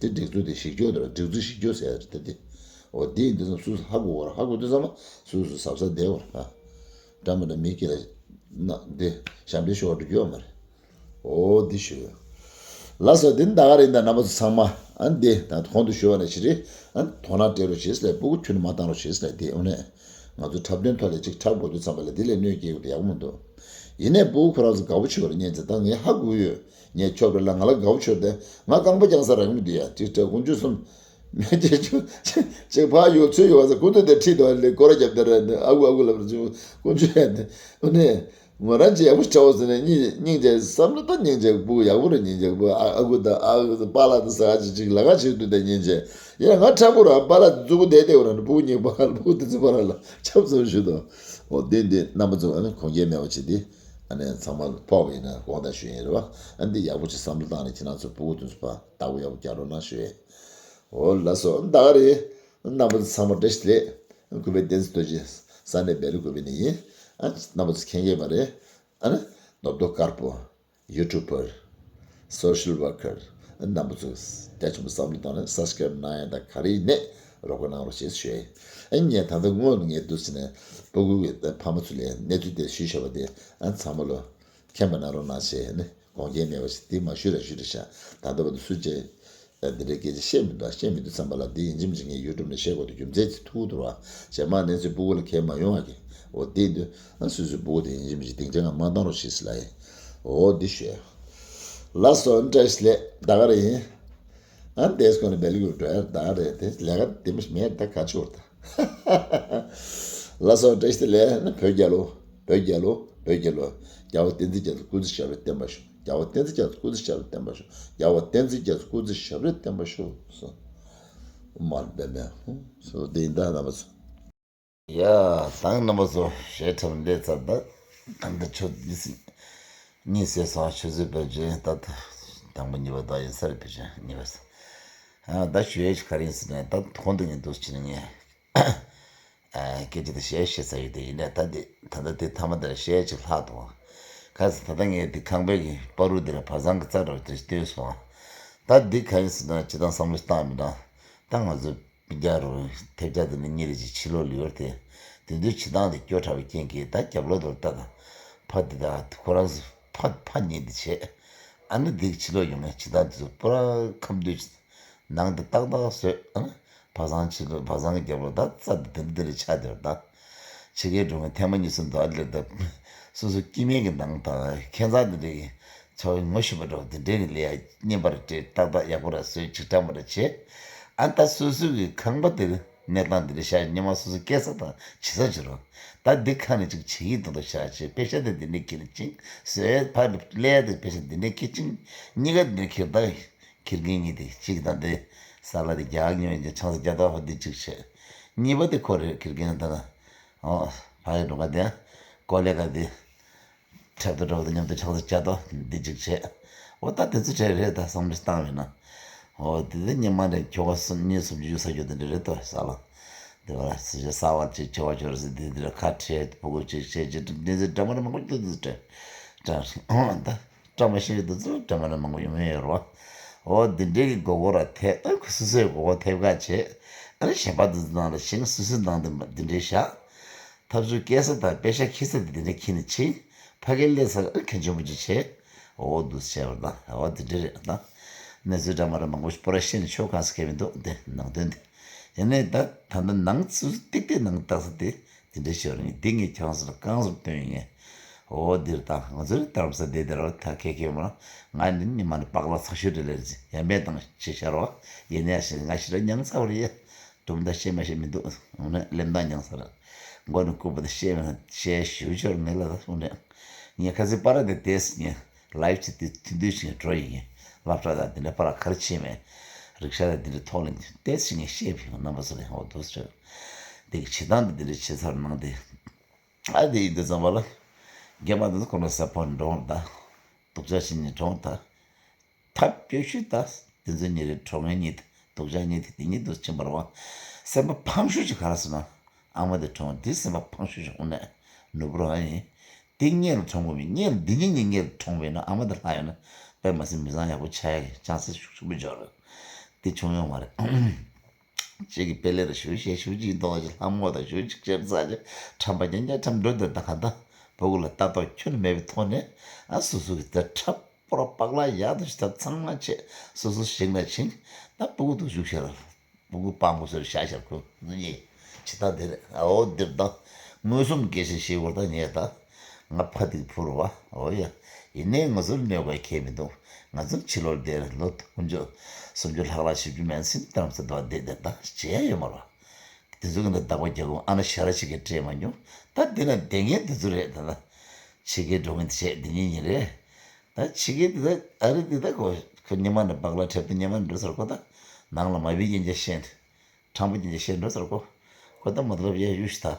དེ་སྒྲིག་འཛུགས་དེ་ཞིག་སྐྱོ་དེ་ར་སྒྲིག་འཛུགས་ཞིག་སྐྱོ་ཟེར་ཡ་རེད་དེ། འོ་དེ་ཡིན་དུས་སོ་སོས་ཧ་གོ་བར་ཧ་གོ་དུས་ཙམ་པ་སོ་སོས་གཟབ་གཟབ་བསྡད་པར་ཧ། འདྲ་མི་འདྲ་མི་སྐྱེ་ལ་ན་དེ་ཞབས་འདྲེན་ཤོར་བ་འགྲོ་རྒྱུ་ཡོད་མ་རེད། འོ་འདི་ཞུ། ལགས་སོ། འདི་ནི་ད་ག་རེད་ད་རྣམ་པ་ཚོ་ཚང་མ། ཨ་ནི་འདི་ད་གོང་དུ་ཞུ་བ་ནང་བཞིན་རེད། ཨ་ནི་དོ་སྣང་སྤྲད་རོགས་བྱེད་ཟེར་ལ་སྤུ་གུ་ཁྱོན་ནས་མ་བཏང་རོགས་བྱེད་ཟེར་ལ་འདི་དངོས་གནས་ང་ཚོ་འཁྲབ་སྟོན་ཐོག་ལ་ཅིག་འཁྲབ་དགོས་དུས་ཙམ་པ་ལ་འདི་ལས་གནོད་སྐྱེལ་དགོས་དེ་ཡག་པོ་མི་འདུག་ཡིན་ནའི་སྤུ་གུ་ཁོ་རང་ཚོ་དགའ་པོ་བྱེད་པར་ཉན་ཚེ་ད་ངས་ཧ་གོ་ཡོད། ངས་ཆོག་རེད་ལ་ང་ལ་དགའ་པོ་བྱོས་ཏེ་ང་རྐང་པ་བརྐྱངས་ས་རག་མི་འདུག་ཡ། ཅིག་སྤྲད་དཀོན་མཆོག་གསུམ། ཅིག་ཕར་ཡོད་ཚུར་ཡོད་ཟེར་ཁོ་ཚོ་དེ་ཁྲིད་དོ་ལས་སྐོར་ར་རྒྱབ་དེ་ར་ཨ་ཁུ་ཨ་ཁུ་ལབ་ར་ཅིག་དཀོན་མཆོག་ཡ་དེ། ཨོ་ནས། ང་རང་ཅིག་ཡག་པོ་ཞིག་འཁྲབ་འོ་ཟེར་ནས་སྙིང་སྙིང་རྗེ་བསམ་བློ་བཏང་། སྙིང་རྗེ་སྤུ་གུ་ཡག་པོ་རེད། སྙིང་རྗེ་སྤུ་གུ་ཨ་ཨ་ཁུ་དང་ཨ་ཁུ་པཱ་ལགས་དང་ཟ་ཅིག་ཅིག་ལ་ཁ་ཅིག་འདུག་དེ་སྙིང་རྗེ། ཡིན་ན་ང་འཁྲབ་པོ་ར་པཱ་ལགས་དེ་མཛུ་གུ་བསྡད་བསྡད་འོ་ར་ནི་སྤུ་གུ་གཉིས་པ་སྤུ་གུ་དེ་ཚོ་པ་ར་ལ་ཆབ་ཚོམ་ཞུ་དོ། འོ་དེ་འདི་རྣམ་པ་ཚོ་ཨ་ནི་གོང་རྒྱལ་མེད་པ་བྱེད་དེ་ཨ་ནི་ཚང་མ་ཕོག་པ་ཡིན་ན་དགོངས་དག་ཞུ་ཡིན་རེད་བ། ཨ་འདི་ཡག་པོ་ཅིག་བསམ་བློ་བཏང་ནས་ཁྱེད་རང་ཚོ་སྤུ་གུ་དེ་ཚོ་པ་བདག་པོ་ཡག་པོ་རྒྱག་རོགས་གནང་ཞུ་ཡིན། འོ་ལགས་སོ། ད་ག་རེད། རྣམ་པ་ཚོ་ཚང་མ་བཀྲ་ཤིས་བདེ་ལེགས། གུས་པའི་བསྟན་འཛིན་རྡོ་རྗེ་ས་གནས་སྦེལ་ཀོབ་ནས་ཡིན། ཨ་རྣམ་པ་ཚོ་མཁྱེན་གྱི་མ་རེད། ཨ་ནི་རྡོབ་རྡོ་དཀར་པོ། ཡུ་ཊུབ་པར། སོ་ཤལ་ཝར་ཀར། རྣམ་པ་ཚོས་རྒྱ་ཆེན་པོ་བསམ་བློ་བཏང་ནས་སབ་སི་ཀ་རེབ་གནང་ཡ་དང་ག་རེ་ཡིན་ནས་རོགས་པ་གནང་རོགས་ཞེས་ཞུ་ཡ་ཡིན། ཨ་ངས་ད་ལྟ་སྔོན་ངས་འདུག་ཟེར་ནས་སྤུ་གུ་གི་ཕ་མ་ཚོ་ལ་གནས་ཚུལ་དེ་ཞུས་བཞག་པ་དེ་ཨ་ཚང་མ་ལོ། མཁྱེན་པ་གནང་རོགས་གནང་ཞེས་ནི་དགོངས་འགལ་མེད་པ་ཞིག་འདི་མ་ཞུས་ར་ཞུས་ར་ཤག་ད་ལྟ་བར་དུ་སུ་གཅིག་འདི་འདྲའི་སྐད་ཆ་བཤད་མི་འདུག་བཤད་མི་འདུག་བསམ་པ་ལ་འདི་ཡིན་གཅིག་མིན་གཅིག་ངས་ཡུ་ཊུབ་ནས་བཤད་དགོས་འདུག་རྒྱུ་མཚན་ཅིག་ཐུག་འདུག་བ། རྗེས་མ་གནས་ཚུལ་སྤུ་གུ་ལ་ཁྱེར་མ་ཡོང་བ་གི། འོ་འདི་འདུག་ཨ་སུ་སུའི་སྤུ་གུ་དེ་ཡིན་གཅིག་མིན་གཅིག་སྡིངས་ཆ་ང་མ་བཏང་རོགས་ཞེས་ལ་ཡིན། འོ་འདི་ཞུས། ལགས་སོ། བཀྲ་ཤིས་བདེ་ལེགས། ད་ག་རེ་ཡིན། ཨ་འདས་སྐོར་ནས་སྦེལ་ཀོབ་འགྲོ་ཡ་ད་རེད་དེ་ལས་ཀ་དེ་མི་མེད་ད་ག་ཆོར་ད། ལགས་སོ། བཀྲ་ཤིས་བདེ་ལེགས་ནི་བོད་རྒྱལ་ལོ། བོད་རྒྱལ་ལོ། བོད་རྒྱལ་ལོ། རྒྱལ་བ་བསྟན་འཛིན་རྒྱ་མཚོ་སྐུ་ཚེ་ཞབས་པད་བརྟན་པར་ཤོག་རྒྱལ་བ་བསྟན་འཛིན་རྒྱ་མཚོ་སྐུ་ཚེ་ཞབས་པད་བརྟན་པར་ཤོག་རྒྱལ་བ་བསྟན་འཛིན་རྒྱ་མཚོ་སྐུ་ཚེ་ཞབས་པད་བརྟན་པར་ཤོག་སོ། མར་འབད་མེད་ཧུ། སོ་དེ་ཡིན་ད་རྣམ་པ་ཚོ། ཡ། ད་རྣམ་པ་ཚོ་ཞལ་འཁྲབ་ལས་ཚར་ད། ད་འདི་ཆོ་འདི་སི། གཉིད་སད་སོང་། ཆུ་ཚོད་བརྒྱད་ཅུ་ད་ད། དང་པོ་གཉིས་པ་ད་ཡིན་ས་རེད་བེ་ཅན་གཉིས་པ་ས། ཨ་ད་ཞུ་ཡས་ཅིག་ག་རེ་ཡིན་ཟེར་ན་ད་གོང་དུ་ངས་འདུག་ཕྱིན་ངས། ཨ་སྐད་ཆ་དེ་བཤད་བཤད་ས་ཡོད་དེ་ཡིན་ནས་ད་འདི་ད་ལྟ་དེ་ཐ་མ་དེར་བཤད་ཅིག་ལྷག་འདུག་ག་ཟེར་ད་ལྟ་ངས་དེ་ཁང་པའི་གི་བར་རུ་དེ་ལ་བ་ཚང་གི་རྩ་འདྲ་བོ་དེ་བལྟས་སོང་། ད་འདི་ག་ཡིན་ཟེར་ན་ཇི་ལྟར་བསམ་བློ་བཏང་མི་འདྲ། ད་ང་ཚོ། རྒྱ་རུ་ཐེབས་རྒྱ་དེ་ནི་གཉིས་རེ་ཅིག་ཕྱི་ལོགས་ལ་ཡོད་དེ། དེ་དུས་བྱེ་ཐང་དེ་སྐྱོ་དྲགས་པའི་རྐྱེན་གྱིས་ད་རྒྱབ་ལོགས་དུ་ལྟ་དང་། ཕ་དེ་དག་ཁོ་རང་ཚོ་ཕ་ཕ་གཉིས་དེ་བྱས། ཨ་ནི་དེ་ཕྱི་ལོགས་ཡོང་ངས་བྱེ་ཐང་དེ་ཚོ་པུ་ར་ཁམ་དུས་ནང་དུ་ཏག་ཏག་བཟོས། ཨ་ནི་བ་ཚང་ཕྱི་ལོགས་བ་ཚང་གི་རྒྱབ་ལོགས་ད་རྩྭ་དེ་དེ་འདྲ་དེ་འདྲ་ཆགས་དེ་ར་ད། ཕྱི་རྒྱལ་འགྲོ་ངས་ཐེངས་མ་གཉིས་གསུམ་དུ་ཨ་ལེ་ད། སོ་སོ་སྐྱེ་དམན་གྱི་ནང་དང་ཁྱད་མཚར་དེ་འདྲ་གི་ཚོ་ངོ་ཤེས་པ་འདྲ་བོ་དེ་འདྲའི་ལས་ཡ་བསྙེན་པར་སྤྲད་ཏག་ཏག་ཡག་པོ་ར་བཟོས་ཅིག་ཀྲང་པ་ར་བྱས། ཨ་ད་སོ་སོ་གི་ཁང་པ་དེར་ གནས་སྟངས་འདི་འདྲ་བཞག་ཉི་མ་སོ་སོ་སྐྱེལ་ས་དང་བྱེད་ས་བྱེད་རོགས། ད་འདི་ཁ་ནས་ཅིག་བྱེད་ཀྱི་འདུག་ད་བཞག་བྱས་པེ་ཤ་དེ་འདི་འདྲ་ཁྱེར་ཅིང་བཟོས་ཕར་ལས་དེ་པེ་ཤ་འདི་འདྲ་ཁྱེར་ཅིང་གཉིས་ཀ་འདི་འདྲ་ཁྱེར་ད་ཁྱེར་མཁན་གཉིས་དེ་གཅིག་དང་དེ་ས་ལ་དེ་རྒྱག་ཉོས་ཀྱི་ཆང་ས་རྒྱ་ཐོག་ཧོ་དེ་གཅིག་བྱས། གཉིས་པ་དེ་ཁོ་རེ་ཁྱེར་མཁན་ད་ན་ཨོ་ཕ་ཡི་འགྲོ་ག་དེ་ཀོ་ལེ་ག་དེ། འཕྲད་དོ་འགྲོ་དང་མཉམ་དུ་ཆང་ས་བཅའ་དོ་འདི་གཅིག་བྱས། འོ་ད་དེ་ཚོ་བྲལ་རེད་ད་བསམ་བློ་བཏང་བས་ན། འོ་དེ་དེ་སྙེ་མ་རེད་ཁྱོ་ག་སུམ་གཉིས་སུམ་ཅུ་ཡོད་ས་ཡོད་དེ་འདྲ་རེད་དོ་ས་ལ། དེ་བ་ལ་སི་ཇ་ས་བ་ཅིག་ཆེ་བ་ཆོར་སི་དེ་དེ་ཁ་ཁྲལ་ཕུ་གུ་ཅིག་བྱས་ཅིག་འདི་ཚོ་འདྲ་མ་རེད་མང་པོ་ཅིག་དེ་ཚོ་བྲལ། བྲལ་འོ་ད་བཀྲ་མ་ཤིས་དེ་ཚོ་འདྲ་མ་རེད་མང་པོ་ཡོང་ཡོད་རོ། འོ་འདི་འདྲའི་གི་སྒོ་སྒོ་ར་ཐེབས་ཨ་ཁུ་སི་སོའི་སྒོ་སྒོ་ཐེབས་ཁ་བྱས་ཨ་ནི་གཞན་པ་དེ་ཚོ་ནང་ལ་ཞིང་སུ་སི་ནང་དེ་འདི་འདྲའི་བཞག་ཐབ་ཚུལ་སྐྱེལ་ས་དང་པེ་ཤ་འཁྱེར་ས་དེ་དེ་འདྲ་འཁྱེར་ནས་ཕྱིན། ཕ་གིར་སླེབས་ཚར་ཨ་ཁྱོད་ཆེན་པོ་ཅིག་བྱས། འོ་འདུག་བྱས་པར་ད་འོ་དེ་འདྲ་རེད་ད། གནས་ཚུལ་འདྲ་མ་འདྲ་མང་པོ་ཞིག་པོ་ར་ཤེས་ནས་ཆོག་གང་ཟེར་མཁན་མི་འདུག་དེ་ནང་དོན་དེ། ཡིན་ནའི་ད་ད་ལྟ་ནང་ཚུལ་ཏིག་ཏིག་ནང་ལྟ་ས་དེ་དེ་འདྲ་ཞིག་རེད། འདི་ངས་ཁྱོད་ཚོ་ལ་གང་ཟེར་སྟོན་ཡིན་ངས། འོ་འདིར་ད་ང་ཚོའི་རྡ་རམ་ས་སྡེ་དེ་ར་ད་ཁེ་ཁེ་མ་ང་ནི་ཉི་མ་ནི་པགས་ལ་ཚ་ཤོས་དེ་ལས་ཡ་མེད་དང་ཆེ་ཤར་བ་ཡིན་ནའི་ང་ཞིག་ལ་མྱངས་ཚར་བ་རེད། གྲུབ་མཐའ་བཤད་མ་བཤད་མི་འདུག་འོ་ན་གླེམ་སྟངས་ཉང་ས་ར། མགོ་ནས་སྐུད་པ་དང་བཤད་མེད་ན་བཤད་ཞུ་ཆོར་མེད་ལ་འོ་ན། ངས་ཁ་སང་པ་ར་དེ་ཏེས་ངས་ལའིབ་བྱེད་དུས་ཐུན་དུས་ཤིག་འགྲོ་ཡིན་ངས་སློབ་གྲྭ་དང་དེ་འདྲ་པ་ར་ག་རེ་བྱེད་མེད། རིག་ཤ་དང་དེ་འདྲ་ཐོག་ལ་ཏེས་ཞིག་ངས་བཤད་ཕིང་རྣམ་པ་ཚོ་ལ་ཧོ་དོ་ཟེར། དེ་གི་བྱེད་སྟངས་དེ་དེ་འདྲ་བྱེད་ཚར་གནང་དེ། ཨ་དེ་ཡིན་དུས་ཙམ་པ་ལ། རྒན་མ་དེ་ཚོ་ཁོ་ན་ས་ཕོ་འགྲོ་འོང་ད། སྡུག་ཅག་ཞིག་ནས་གྲོངས་ད། ཐབས་སྐྱོ་ཤོས་ད། དེ་ཚོ་གཉིས་རེད་གྲོངས་མཁན་གཉིས་དེ་སྡུག་ཅག་གཉིས་དེ་དེ་གཉིས་དུ་ཕྱིན་པ་རེད་བ། སེམས་པ་ཕམ་ཤོས་ཅིག་ག་རེ་ཟེར་ན། ཨ་མ་དེ་གྲོངས་དེ་སེམས་པ་ཕམ་ཤོས་ཅིག་དངོས་གནས་ནོར་བུ་རང་ཡིན། དེ་སྔོན་ལ་གྲོངས་དགོས་མིན་སྔོན་ལ་འདི་གཉིས་གཉིས་སྔོན་ལ་གྲོངས་པས་ན་ཨ་མ་དེ་ལྷག་ཡོད་ན་དཔེ་མ་སྲིད་མི་ཚང་ཡག་པོ་ཆགས་ཡག་གི་ཆང་སེ་ཤུགས་ཆེན་པོ་འབྱོར་རེད། དེ་བྱུང་ཡོད་མ་རེད། གཅིག་གིས་དཔེ་ལེགས་དང་ཞུ་ཞེས་ཞུ་གཅིག་མདོག་ཅིག་ལྷམ་ངོ་དང་ཞུ་གཅིག་ཆེར་ཚ་ཅིག་ཁྲམ་པ་རྒྱན་རྒྱ་ཁྲམ་འགྲོ་འདོད་དང་ག་ད་ཕྲུ་གུ་ལ་ལྟ་རྟོག་ཁྱོན་ནས་མེད་པའི་ཐོག་ནས་ཨ་སོ་སོ་གི་དེ་ཁྲབ་པོ་ར་པགས་ལ་ཡག་ཏུ་ཞིག་ད་ཚང་མ་བྱས་སོ་སོ་ཞིག་ན་ཕྱིན་ད་ཕྲུ་གུ་དུ་བཞུགས་ཤར་ཕྲུ་གུ་སྤང་པོ་ཟེར་བཞག་ཤར་ཁུ་ནི་ཆི་ད་དེ་རེད་ཨའོ་འདིར་ད་མངོན་སུམ་དགེ་ཞིག་ཞིག་བར་ད་ཉེ་ད། ང་ཕ་དེ་ཕུར་བ་འོ་ཡ། ཡིན་ནའི་ང་ཚོར་གནོད་པ་ཁེལ་མི་འདུག་ང་ཚོར་ཕྱི་ལོར་བསྡད་ལོ་དགུ་བཅུ་སུམ་ཅུ་ལྷག་ལྷག་བཞི་བཅུ་མན་ཟིན་ཏམ་ས་དོ་བསྡད་བསྡད་ད་བྱེད་ཡ་ཡོད་མ་རེད། དེ་ཚོ་གི་འདི་བདག་པོ་རྒྱལ་ཁོངས་ཨ་ན་ཞ་ར་ཞིག་གིས་སྤྲད་མ་མྱོང་ད་འདི་ན་བསྡད་མཁན་དེ་ཚོ་རེད་ད་ད། ཕྱི་རྒྱལ་འགྲོ་མཁན་དེ་བྱས་འདི་གཉིས་གཉིས་རེད། ད་ཕྱི་རྒྱལ་དེ་ད་ཨ་རི་དེ་ད་ཁོ་ཁོ་ཉི་མ་ནས་སྦག་ལ་འཁྲབ་སྟེ་ཉི་མ་ནས་འགྲོ་ཚར་ཁོ་ད་ནང་ལ་མ་བི་རྒྱན་ཆ་བཤད། ཁྲང་པོ་ཅན་གྱི་བཤད་འགྲོ་ཟེར་གོ། ཁོ་ད་མ་ཏི་ལབ་ཡ་ཡུ་ཤི་ད།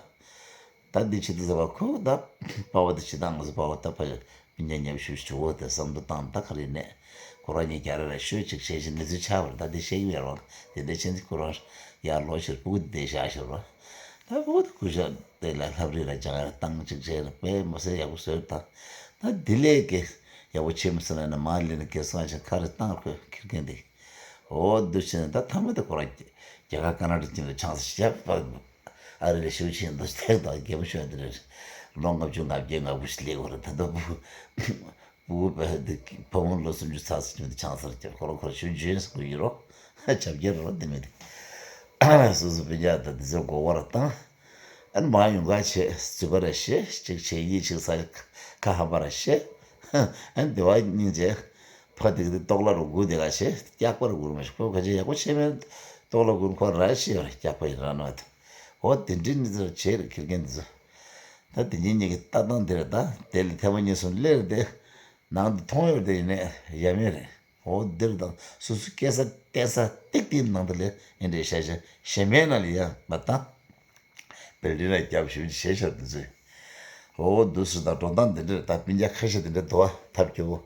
ད་འདི་ཆི་ཏི་ཟེར་བ་ཁོ་ད། པ་བ་ད་ཆི་ད་ང་ཚོ་པ་བ་ད་ཕ་ཡ། མི་ཉ་ཉབ་ཤུ་ཤུ་བོ་དེ་བསམ་བློ་བཏང་ད་ག་རེ་ནས། ཁོ་རང་ཉིད་རྒྱ་ར་ར་ཤོད་ཅིག་བྱས་ཤིང་ནི་ཚུལ་ཆགས་པར་ད་འདི་བཤད་ཀྱི་ཡོད་རོགས་དེ་འདྲ་ཆེན་ཁོ་རང་ཡར་ལོ་ཕྱིར་སྤུ་གུ་དེ་བཞག་ཤོར་བ། ད་སྤུ་གུ་དེ་ཀུ་ཤ་དེ་ལ་ལྷབ་རི་ལ་ཅང་ཡར་བཏང་ཅིག་བྱས་ལ་དཔེ་མ་ཟེར་ཡག་པོ་བཟོས་ད། ད་འདི་ལས་ཀྱི་ཡག་པོ་ཆེ་མི་སྲིད་ལ་ན་མ་ལི་ན་གེ་སང་ཆ་ཁ་རེ་བཏང་ཁོས་ཁིར་ཀན་དེ། འོ་འདུག་བྱས་ནས་ད་ཐ་མ་དེ་ཁོ་རང་རྒྱ་གར་ཀ་ན་ཌ་ཅན་དུ་ཆང་ས་བཞག་པ། ཨ་རི་ལ་ཞུ་ཆེན་དུ་ཐེག་དང་རྒྱལ་པོ་ཤོད་དེ་རེད། ལོ་ལྔ་བཅུ་ང་བརྒྱད་ང་དགུ་ཞིག་སླེབས་པ་རེད་ད་ལྟ་བུ། བུ་བུ་བུ་བུ་ལོ་སུམ་ཅུ་ཚར་ཟིན་དུ་ཆང་སར་བརྒྱབ་ཁོ་རང་ཁོ་རང་ཞུ་ཆེན་སུ་ཡིན་རོགས་ཆབ་རྒྱལ་རོགས་དེ་མེད་དེ། སོ་སོ་སྤུན་ཀྱག་དང་དེ་ཚོའི་མགོ་བར་བཏང་། ཨན་མ་ཡོང་ག་བྱེད་རྩུབ་པ་ར་བཤད་ཅིག་བྱེད་ཡིད་ཆེས་ས་ཁ་ཧམ་པ་ར་བཤད། ཨན་དེ་བ་སྙིང་རྗེ། ཕ་དེ་གི་ལྟོགས་ལ་རུ་སྒུག་དེ་ག་བྱེད་སྐྱག་པ་རུ་སྒུག་མ་ཤེས་ཁོ་ག་ཅི་ཡག་པོ་བྱེད་མེད། ལྟོགས་ལ་སྒུག་ཁོ་ར་བཤད་ར་སྐྱག་པ་ཡིན་ར་ནོ་དེ། འོ་དེ་འདྲའི་གནས་ཚུལ་བྱེད་རེ་ཁེར་རྐྱང་དེ་ཚོ། ད་དེ་ཉིན་གཉིས་ཀྱི་ལྟ་སྟངས་དེ་རེད་ད་དེ་ལས་ཐེངས་མ་གཉིས་གསུམ་སླེབས་རེད་དེ། ནང་དུ་མཐོང་ཡོད་དེ་ཡིན་ནས་ཡ་མེད་རེད། འོ་འདིར་དང་སོ་སོ་སྐྱེ་ས་བལྟས་ས་ཏིག་ཏིག་ནང་དུ་ལས་ཨེ་འདྲས་བཤད་བཤད་ཞེ་མེད་ན་ལ་ཡ་མ་བཏང་། བེལ་ཌིང་ལ་རྒྱབ་ཞུ་བྱེད་ཤར་དུ་འཛུལ། འོ་འདུག་སུ་དང་འགྲོ་སྟངས་འདི་འདྲར་ད་སྤུན་ཀྱག་ཁ་ཤས་འདི་འདྲ་འདུག་བ་ཐབས་སྐྱོ་བོ།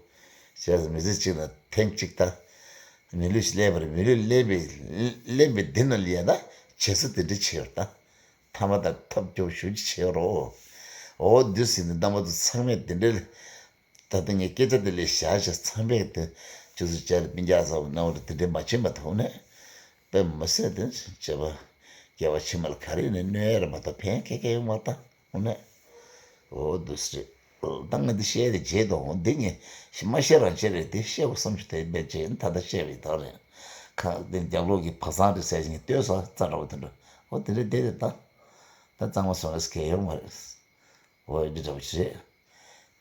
བྱས་ཙང་མི་ཚེ་གཅིག་ལ་ཐེངས་གཅིག་ད། མི་ལུས་ཤིག་ལེན་པ་རེད་མི་ལུས་ལེན་པའི་ལེན་པའི་འདི་ན་ལ་ཡ་ད་བྱེད་ས་འདི་འདྲ་བྱེད་ཡོད་ད། ཐ་མ་དང་ཐབས་སྐྱོ་བོ་ཞུ་རྒྱུ་བྱེད་རོགས། འོ་འདུག་སེ་འདི་རྣམ་པ་ཚོ་ཚང་མས་འདི་འདྲའི་ད་ལྟ་ངས་སྐད་ཆ་དེ་ལས་བཞག་བྱས་ཚང་མས་དེ་ཁྱོད་ཚོ་བཅར་སྤུན་ཀྱག་ཚ་བོ་སྣང་བ་དེ་འདྲའི་མ་བྱེད་མ་ཐུབ་ནས་དཔེ་མི་སྲིད་དེ་བྱས་པ་སྐྱེ་བ་ཕྱི་མ་ལ་ག་རེ་ནས་གནོད་ཡ་རེད་མ་གཏོགས་ཕན་ཁེ་ཁེ་ཡོང་མ་ད་འོ་ནས་འོ་འདུག་སེ་རེད། ད་ང་འདི་བཤད་དེ་བརྗེད་དོ་འོ་འདི་ངས་མ་བཤད་རང་བཤད་རེད་དེ་བཤད་དགོས་བསམ་ཞིག་དེ་དཔེ་བྱས་ད་ལྟ་བཤད་པའི་དོན་རེད། ཁ་འདི་རྒྱབ་ལོག་གི་བ་ཚང་དེ་ཟས་ཞིག་ལྟོས་ས་རྩ་འདྲ་བོ་དེ་འདྲ་འོ་དེ་འདྲ་བསྡད་དེ་ད་ད་གཙང་མ་སོང་ཨེ་སི་ཁེ་ཡོང་མ་རེད། འོ་འདི་འདྲ་བོ་ཞིག་རེད།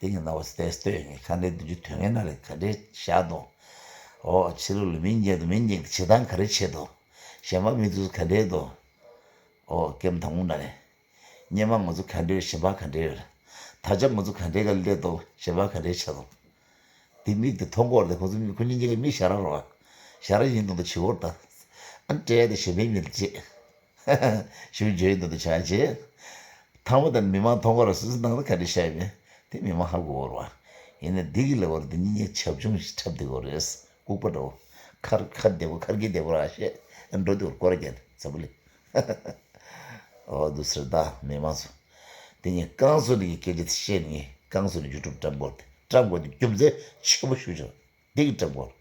དེ་གི་ནང་བ་སྟེ་ལྟོས་ངས་ཁ་འདྲའི་བདུན་ཅུ་དོན་ལྔའི་ནང་ལས་ག་འདྲའི་བཞག་དོ། འོ་ཕྱི་ལོགས་ལ་མི་ཉན་དུ་མི་ཉན་གྱི་བྱེད་སྟངས་ག་རེ་བྱེད་དོ། གཞན་པ་མི་ཚོས་ག་འདྲའི་དོ། ཨོ་ཀེམ་དང་པོ་ན་ནས། སྔོན་མ་ང་ཚོ་ག་འདྲ་ཡོད། གཞན་པ་ག་འདྲ་ཡོད། ད་ཆ་ང་ཚོ་ག་འདྲའི་སྒང་སླེབས་འདུག་གཞན་པ་ག་འདྲའི་ཆགས་འདུག་དེ་མིག་དེ་མཐོང་གི་ཡོད་རེད་དེ། ཁོ་ཚོ་མིག་ཁོ་གཉིས་གཉིས་ཀའི་མིག་ཞར་ར་རེད་པ། ཞར་ར་ཡིན་མདོག་མདོག་བྱེད་ཀྱི་ཡོད་རེད་ད། ཨ་ནི་སྤྲད་ཡ་དེ་གཞན་པའི་མིག་ལ་བྱེད། ཞུ་བརྗོད་ཡིན་མདོག་མདོག་བྱ་བྱེད། ཐང་པོ་དང་མི་མང་མཐོང་གི་ཡོད་རེད། སོ་སོའི་ནང་ལ་ག་འདྲ་བཞག་ཡོད་མེད་དེ་མི་མང་ཧ་གོ་གི་ཡོད་རེད་པ། ཡིན་ནའི་འདི་གི་ལས་བར་འདི་གཉིས་གཉིས་བྱབ་ཆུང་ཞིག་འཁྲབ་བསྡད་ཀྱི་ཡོད་རེད། ལྐུགས་པ་འདྲ་བོ། ཁར་ཁར་བསྡད་གོ་ཁར་གྱིས་བསྡད་གོ་ར་བཤད། ཨ་འགྲོ་འདུག་སྐོར་རྒྱག་ནས་འཛམ་བུ་གླིང་། ཨོ་འདུག་ཟེར་ད་མི་མང་ཚོ། དེ་ངས་རྐང་བཙུགས་ནས་ཀྱི་སྐད་ཆ་དེ་བཤད་ནས་ངས་རྐང་བཙུགས་ནས་ཡུ་ཊུབ་བཀྲམ་དགོས་ཏེ་བཀྲམ་དགོས་ཏེ་རྒྱུ་མཚན་ཆེན་པོ་ཞིག་བྱུང་། འདི་གི་བཀྲམ་དགོས།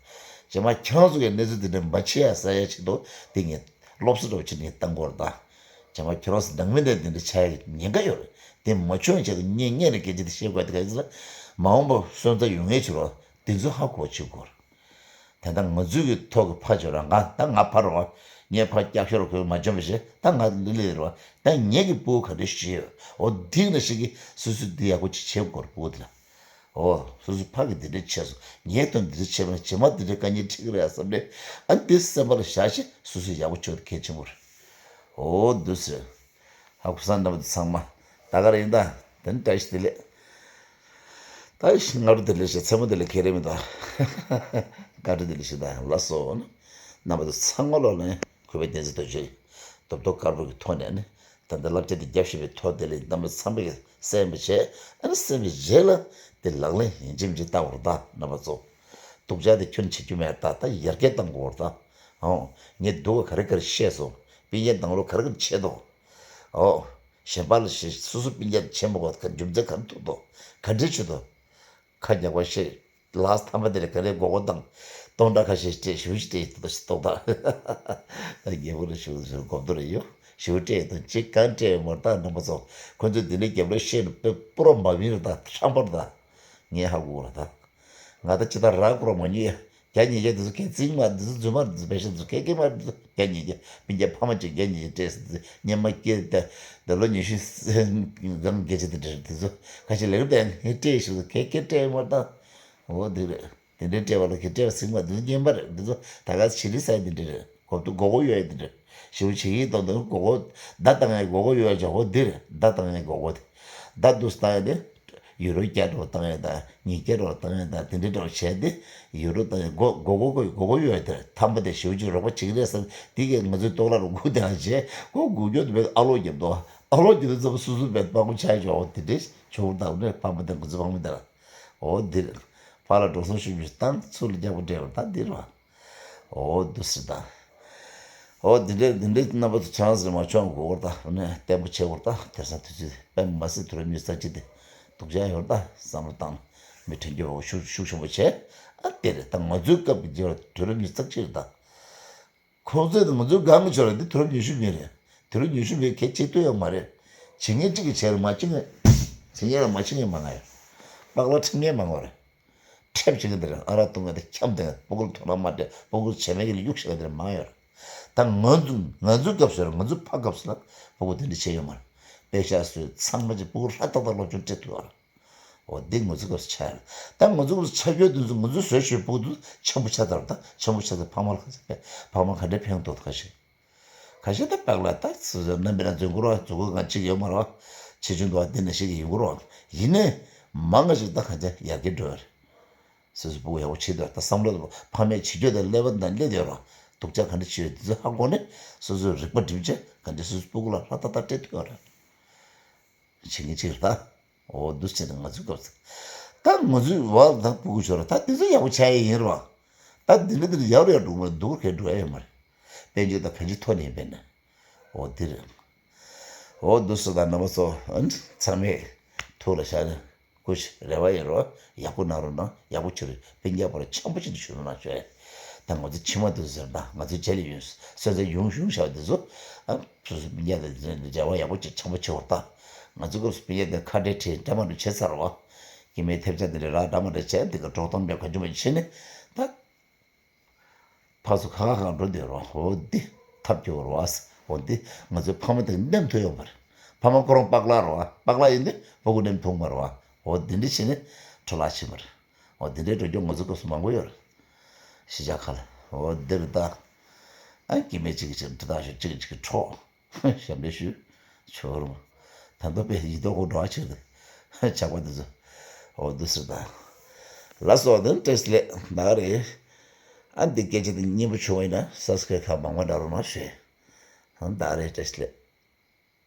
རྗེས་མ་ཁྱེད་རང་ཚོ་གིས་གནས་ཚུལ་འདི་འདྲ་མ་བྱེད་ཡ་ཟེར་ཡ་ཆེད་དུ་དེ་ངས་སློབ་གསོ་འདྲ་བོ་བྱེད་ནས་བཏང་དགོས་རེད་ད། རྗེས་མ་ཁྱེད་རང་ཚོ་ནང་མི་འདྲ་འདི་འདྲ་ཆགས་ཡ་ཉེན་ཁ་ཡོད་རེད། དེ་མ་བྱུང་ཡ་ཆེད་དུ་ངས་སྔོན་ནས་སྐད་ཆ་དེ་བཤད་དགོས་ཡ་དེ་ག་རེ་ཟེར་ན། མ་འོངས་པ་སོན་རྩ་ཡོང་ངེས་བྱུང་རོགས་དེ་ཚོ་ཧ་གོ་བྱེད་དགོས་རེད། དེ་ལྟར་ང་ཚོའི་གི་ཐོག་གི་ཕ་ཆོས་རང་གང་ད་ང་ཕ་རུ་བ། ངའི་ཕ་སྐྱག་ཤོར་གོས་མ་བྱོན་པ་ཞིག་ད་ང་ལི་ལི་རུ་བ། ད་ངེད་ཀྱི་སྤུ་གུ་ག་འདྲ་ཞིག་ཡོད། འོ་འདི་ན་ཞིག་གི་སོ་སོས་འདི་ཡག་པོ་ཅིག་བྱེད་དགོས་སྤུ་གུ་དེ་ལ། འོ་སོ་སོའི་ཕ་གི་འདི་འདྲ་བྱས་སོང་། ངའི་དོན་འདི་འདྲ་བྱས་པ་ན་རྗེས་མ་འདི་འདྲ་དཀའ་ངལ་འཕྲད་ཀྱི་རེད་བསམ་ནས། ཨ་འདི་སེམས་པ་ལ་བཞག་བྱས་སོ་སོས་ཡག་པོ་བྱེད་དགོས་གལ་ཆེན་པོ་རེད། འོ་འདུག་ཟེར། ཧ་གོ་སོང་། རྣམ་པ་ཚོ་ཚང་མ། ད་ག་རང་ཡིན་ད། དེ་ནི་བཀྲ་ཤིས་བདེ་ལེགས། ད་ཡིན་སྔ་དྲོ་བདེ་ལེགས་ཞེས་མཚན་མོ་བདེ་ལེགས་ཁྱེད་རེད་མི་འདུག་བཀའ་དྲིན་བདེ་ལེགས་ཞེས་ད་ལགས་སོ། རྣམ་པ་ཚོ་ཚང་མ་ལོག་ལ་གུས་པས་བསྟན་འཛིན་རྡོ་རྗེ་རྡོབ་རྡོབ་དཀར་པོ་གི་ཐོག་ནས་ནི། ད་ལྟ་བསླབ་བྱ་འདི་རྒྱབ་བཞིན་པའི་ཐོག་བདེ་ལེགས་རྣམ་པ་ཚང་མས་གསན་པ་བྱས། ཨ་ནི་གསན་པའི་རྗེས་ལ་དེ་ལག་ལེན་ཡིན་གཅིག་མིན་གཅིག་བསྟར་བར་ད་རྣམ་པ་ཚོ། སྡུག་ཅག་དེ་ཁྱོན་བྱེད་རྒྱུ་མེད་ད། ད་ཡར་རྒྱས་གཏང་དགོས་བར་ད། ཨོ། ངས་སྡུག་ག་ག་རེ་ག་རེ་བཤད་སོང་། སྤུན་ཀྱག་ནང་ལོགས་ག་རེ་ག་རེ་བྱས་འདུག་ཨོ། གཞན་པ་ལ་ཞེས་སོ་སོ་སྤུན་ཀྱག་བྱེད་མ་དགོས་ག་རྒྱུ་མཚན་ག་རེ་ཐུག་འདུག་ག་འདྲས་བྱེད་འདུག་ཁ་ཉག་པ་བཤད། ལགས་ཐ་མ་དེ་ལ་ག་རེ་མགོ་སྐོར་བཏང་། སྟོང་ཕྲག་ཁ་ཤས་སྤྲད་ཞུ་ཞིག་སྤྲད་ཡོད་ཤི་ཏོག་ད། ད་རྒྱལ་པོ་ལ་ཞུ་ཞུ་གོམ་བསྡུར་ཡོད་ཞུ་སྤྲད་ཡོད་དང་ཅི་གང་སྤྲད་ཡོད་མོར་ད་རྣམ་པ་ཚོ། ཁོ་ཚོས་འདི་འདྲའི་རྒྱབ་ལ་བཤད་ནས་དཔེ་པོ་རོ་མ་བིན་ར་ད་ཁྲམ་པར་ད། ངས་ཧ་གོ་ར་ད། ང་ད་ཅི་ད་ར་ཀོ་ར་མ་ཉེ། རྒྱ་ཉེ་རྒྱ་འདི་ཚོ་ཁྱེད་རྫིག་མ་འདི་ཚོ་རྫུན་མ་འདི་ཚོ་བེད་ཤ་འདི་ཚོ་ཁྱེད་ཁྱེད་མ་འདི་ཚོ་རྒྱ་ཉེ་རྒྱ་སྤུན་ཀྱག་ཕ་མ་ཅིག་རྒྱ་ཉེ་རྒྱ་སྤྲད་ཟེར་འདི་སྙེ་མ་སྐྱེ་ད་ད་ལོ་ཉི་ཤུ་སྒང་རྒྱ་ཆེ་འདི་འདྲ་འདི་ཚོ་ཁ་ཤས་ལས་ཀ་བསྡད་ནས་སྤྲད་ཤི་ཁྱེད་ཁྱེད་སྤྲད་མ་ད། འོ་འདི་རེད། དེ་འདྲའི་སྤྲད་པ་ལ་ཁྱེད་སྤྲད་པ་རྫིག་མ་འདི་ཚོ་རྔན་པ་རེད། འདི་ཚོ་ད་ག་ཞི་ལི་སའི་འདི་འདྲ་རེད། གོ་ཏུ་མགོ་སྐོར་གཡོག་ཡ་འདི་འདྲ། ཞི་བོ་བྱེད་ཀྱི་འདུག་འདི་མགོ་སྐོར་མདའ་བཏང་ཡ་མགོ་སྐོར་གཡོག་ཡ་ཇོ་བོ་འདི་རེད། མདའ་བཏང་ཡ་མགོ་སྐོར་དེ། མདའ་འདུག་སེ་བཏང་ཡ་དེ། ཡུ་རོ་བརྒྱ་འགྲོ་བཏང་ཡ་དང་ཉིས་བརྒྱ་འགྲོ་བཏང་ཡ་དང་དེ་འདྲའི་འགྲོ་བྱས་ཏེ། ཡུ་རོ་བཏང་ཡ་མགོ་མགོ་སྐོར་གོ་མགོ་སྐོར་གཡོག་ཡ་དེ་ཐམ་པ་དེ་ཞི་བོ་ཅིག་རོགས་པ་བྱེད་ཀྱི་རེད་བསམ། དེ་གས་ང་ཚོའི་ལྟོ་ལ་རུ་སྒུག་བསྡད་ཡ་བྱས་ཁོ་སྒུག་རྒྱུ་དེ་བས་ཨ་ལོ་རྒྱབ་འདུག་ཨ་ལོ་རྒྱབ་དུས་ཙམ་སུ་སུ་བས་སྤང་པོ་ཆགས་ཡོད་ཇོ་བོ་དེ་འདྲའི་ཇོ་བོ་དང་ནས་ཕ་མ་དང་ང་ཚོ་ཕ་མ་དང་། འོ་འདིར། ཕར་ལ་འགྲོ་སོང་ཤུགས་ཀྱིས་བཏང་ཚུར་ལ་རྒྱག་པ་འདྲེས་པར་ད་འདིར་བ། འོ་འདུག་སེ་ད། འོ་འདི་འདྲའི་འདི་འདྲའི་རྣམ་པ་ཚོ་ཆང་ཟེར་མ་ཆོག་གོ་བར་ད་ནས་བརྟན་པོ་བྱེད་བར་ད་དེར་སང་དུས་ཚོད་དཔེ་མ་སྲིད་དུས་རབས་ཉི་ཤུ་རྩ་གཅིག་དེ་སྡུག་ཅག་ཡོད་ད་བསམ་བློ་བཏང་ན་མི་དྲན་རྒྱུ་བ་ཤུགས་ཤུགས་ཆེན་པོ་བྱས། ཨ་དེ་རེད་ད་ང་ཚོའི་སྐབས་ཀྱི་རྒྱུ་ར་དུས་རབས་ཉི་ཤུ་རྩ་གཅིག་རེད་ད། ཁོང་ཚོས་ང་ཚོའི་སྒང་གི་ཆོག་རེད་འདི་དུས་རབས་ཉི་ཤུ་མིན་རེད། དུས་རབས་ཉི་ཤུ་མིན་གལ་ཆེ་ཏོ་ཡོད་མ་རེད། བྱེད་མཁན་གཅིག་གིས་བྱས་རེད་མ་བྱེད་མཁན། བྱེད་མཁན་རེད་མ་བྱེད་མཁན་མང་ང་ཡོད། སྤག་ལག་ཁྲིམས་མཁན་མང་ང་རེད། ཁྲེབ་བྱེད་མཁན་དེ་རེད་ཨ་རག་བཏུང་མཁན་དེ་འཁྱམ་དེ་སྤུ་གུར་དོ་སྣང་མ་སྤྲད་སྤུ་གུར་བྱེད་མེད་ཀྱི་གཡུག་བྱེད་མཁན་དེ་རེད་མང་ང་ཡོད་རེད། ད་ང་ཚོ་ང་ཚོའི་སྐབས་སུ་རེད་ང་ཚོའི་ཕ་སྐབས་སུ་ལ་སྤུ་གུ་དེ་འདྲ་བྱས་ཡོད་མ་རེད། དཔེ་ཤག་བཟོས་ཚང་མ་ཅིག་སྤུ་གུ་ལྷ་ཏག་ཏག་སློབ་སྦྱོང་སྤྲད་ཐུབ་ཡོད་རེད། འོ་འདི་ང་ཚོ་སྐབས་སུ་ཆགས་ཡོད། ད་ང་ཚོ་སྐབས་སུ་ཆགས་ཡོད་དུས་ཚོད་ང་ཚོ་བཟོས་ཤོད་ཕུགས་དུ་ཆེན་པོ་ཆགས་ཚར་ད་ཆེན་པོ་ཆགས་ཚར་ཕ་མ་ལ་ཁ་ཚ་ཕ་མ་ག་འདྲའི་ཕན་ཐོགས་ཁ་ཤས། ཁ་ཤས་ད་སྤེག་ལ་ད་ཚོ་ཚོ་རྣམ་པའི་རང་འཛིན་དགོས་རོགས་འཛུགས་དགོས་གང་ཅིག་ཡོད་མ་རོགས་ཆེ་ཆུང་འདུག་བ་འདི་ནས་ཤེས་ཀྱི་ཡོད་དགོས་རོགས་ཡིན་ནའི་མང་ང་ཞིག་ད་གང་ཅི་ཡར་རྒྱས་འགྲོ་ཡོད་རེད། སོ་སོ་སྤུ་གུ་ཡག་པོ་བྱེད་འདོད་ད་བསམ་བློ་ཕ་མས་བྱེད་རྒྱུ་དང་ཀླད་པ་དང་སླེབས་ཡོད་རོགས་སྡུག་ཅག་ག་འདྲ་བྱེད་ཡོད་འདི་ཚོ་ཧ་གོ་ནས་སོ་སོས་རིག་པ་སྒྲིམ་བྱས་ག་འདྲ་སོ་སོའི་སྤུ་གུ་ལ་ལྷ་ཏག་ཏག་སྤྲད་ཐུབ་ཡོད་རེད། བྱེད་མཁན་ཅིག་རེད་ད། འོ་འདུག་ཟེར་ནས་ང་ཚོའི་སྐབས་སུ། ད་ང་ཚོའི་བར་ད་སྤུ་གུ་ཤོར་ད་དེ་ཚོ་ཡག་པོ་ཆགས་ཡས་ཡིན་རེད་བ། ད་འདི་འདྲ་འདི་འདྲ་ཡག་རེད་ཡག་འགྲོ་མ་རེད་སྡུག་ག་འགྲོ་ཡ་ཡོད་མ་རེད། དཔལ་འབྱོར་ད་གང་ཅི་ཐོག་ནས་ཡིན་པས་ན། འོ་འདི་རེད། འོ་འདུག་ཟེར་ད་རྣམ་པ་ཚོ་ཚང་མས་ཐུགས་ལ་བཞག་ནས་སྐུ་ཞིག་རེ་བ་ཡིན་རོགས་ཡག་པོ་གནང་རོགས་གནང་ཡག་པོ་བྱེད་རོགས་སྤུན་ཀྱག་བར་འཆམ་པོ་བྱེད་དུ་ཞུ་རོགས་གནང་ཞུ་ཡ། ད་ང་ཚོ་ཕྱི་མ་འདུག་ཟེར་ད་ང་ཚོའི་རྗེས་ལ་ཡོད་སོན་ཚ་ཡོང་ཤུགས་བཞག་འདི་ཚོ། ཨ་སོ་སོ་སྤུན་ཀྱག་དང་འབྲེལ་བ་ཡག་པོ་ཅིག་འཆམ་པོ་བྱེད་བར་ད། ང་ཚོ་སྐབས་སུ་སྤུན་ཀྱག་དེ་ཁ་བྲལ་ཁྲལ་འདྲ་མ་འདྲ་བྱས་ཚར་བ། སྐྱེ་དམན་ཐེབས་ཆག་འདི་འདྲ་རག་འདྲ་མ་འདྲ་བྱས་འདི་ག་འགྲོ་སྟངས་མེད་ག་འཇུ་མ་བྱས་ནས་ད། ཕར་ཚུར་ཁ་ཁ་ཁ་འགྲོ་བསྡད་རོགས་འོ་འདི་ཐབས་སྐྱོ་བོ་རེད་བ། འོ་འདི་ང་ཚོའི་ཕ་མ་དང་མཉམ་དུ་ཡོང་བ་རེད། ཕ་མ་ཁོ་རང་སྤག་ལག་རེད་བ་སྤག་ལག་ཡིན་དུས་སྤུ་གུ་མཉམ་ཐུག་མ་རེད་བ། འོ་འདི་འདྲ་བྱས་ནས་འཕྲོ་བརླག་ཕྱིན་པ་རེད། འོ་འདི་འདྲའི་འགྲོ་རྒྱུ་ང་ཚོ་སྐབས་སུ་མང་པོ་ཡོད་རེད། གཞིས་ཆགས་ཁག་ལ་འོ་འདི་རེད་ད། ཨ་སྐྱེ་དམན་གཅིག་གིས་གཅིག་འདྲི་ཐག་ཆོད་གཅིག་གིས་གཅིག་འཕྲོག་ཞབས་འདྲེན་ཞུ། ཆོག་རུང་། ད་མདོ་དཔེ་ཡིད་དོ་ཧོ་འགྲོ་བ་ཆེ་དེ། ཇག་པ་འདི་ཚོ། འོ་འདུག་ཟེར་ད། ལགས་སོ། དེ་བཀྲ་ཤིས་བདེ་ལེགས། ད་ག་རེད། ཨ་འདི་སྐད་ཆ་དེ་སྙན་པོ་བྱུང་བ་ཡིན་ན་སབ་སི་ཀ་རེབ་ཁག་མང་མང་འདྲ་རོགས་གནང་ཞུ། ད་ག་རེད། བཀྲ་ཤིས་བདེ་ལེགས།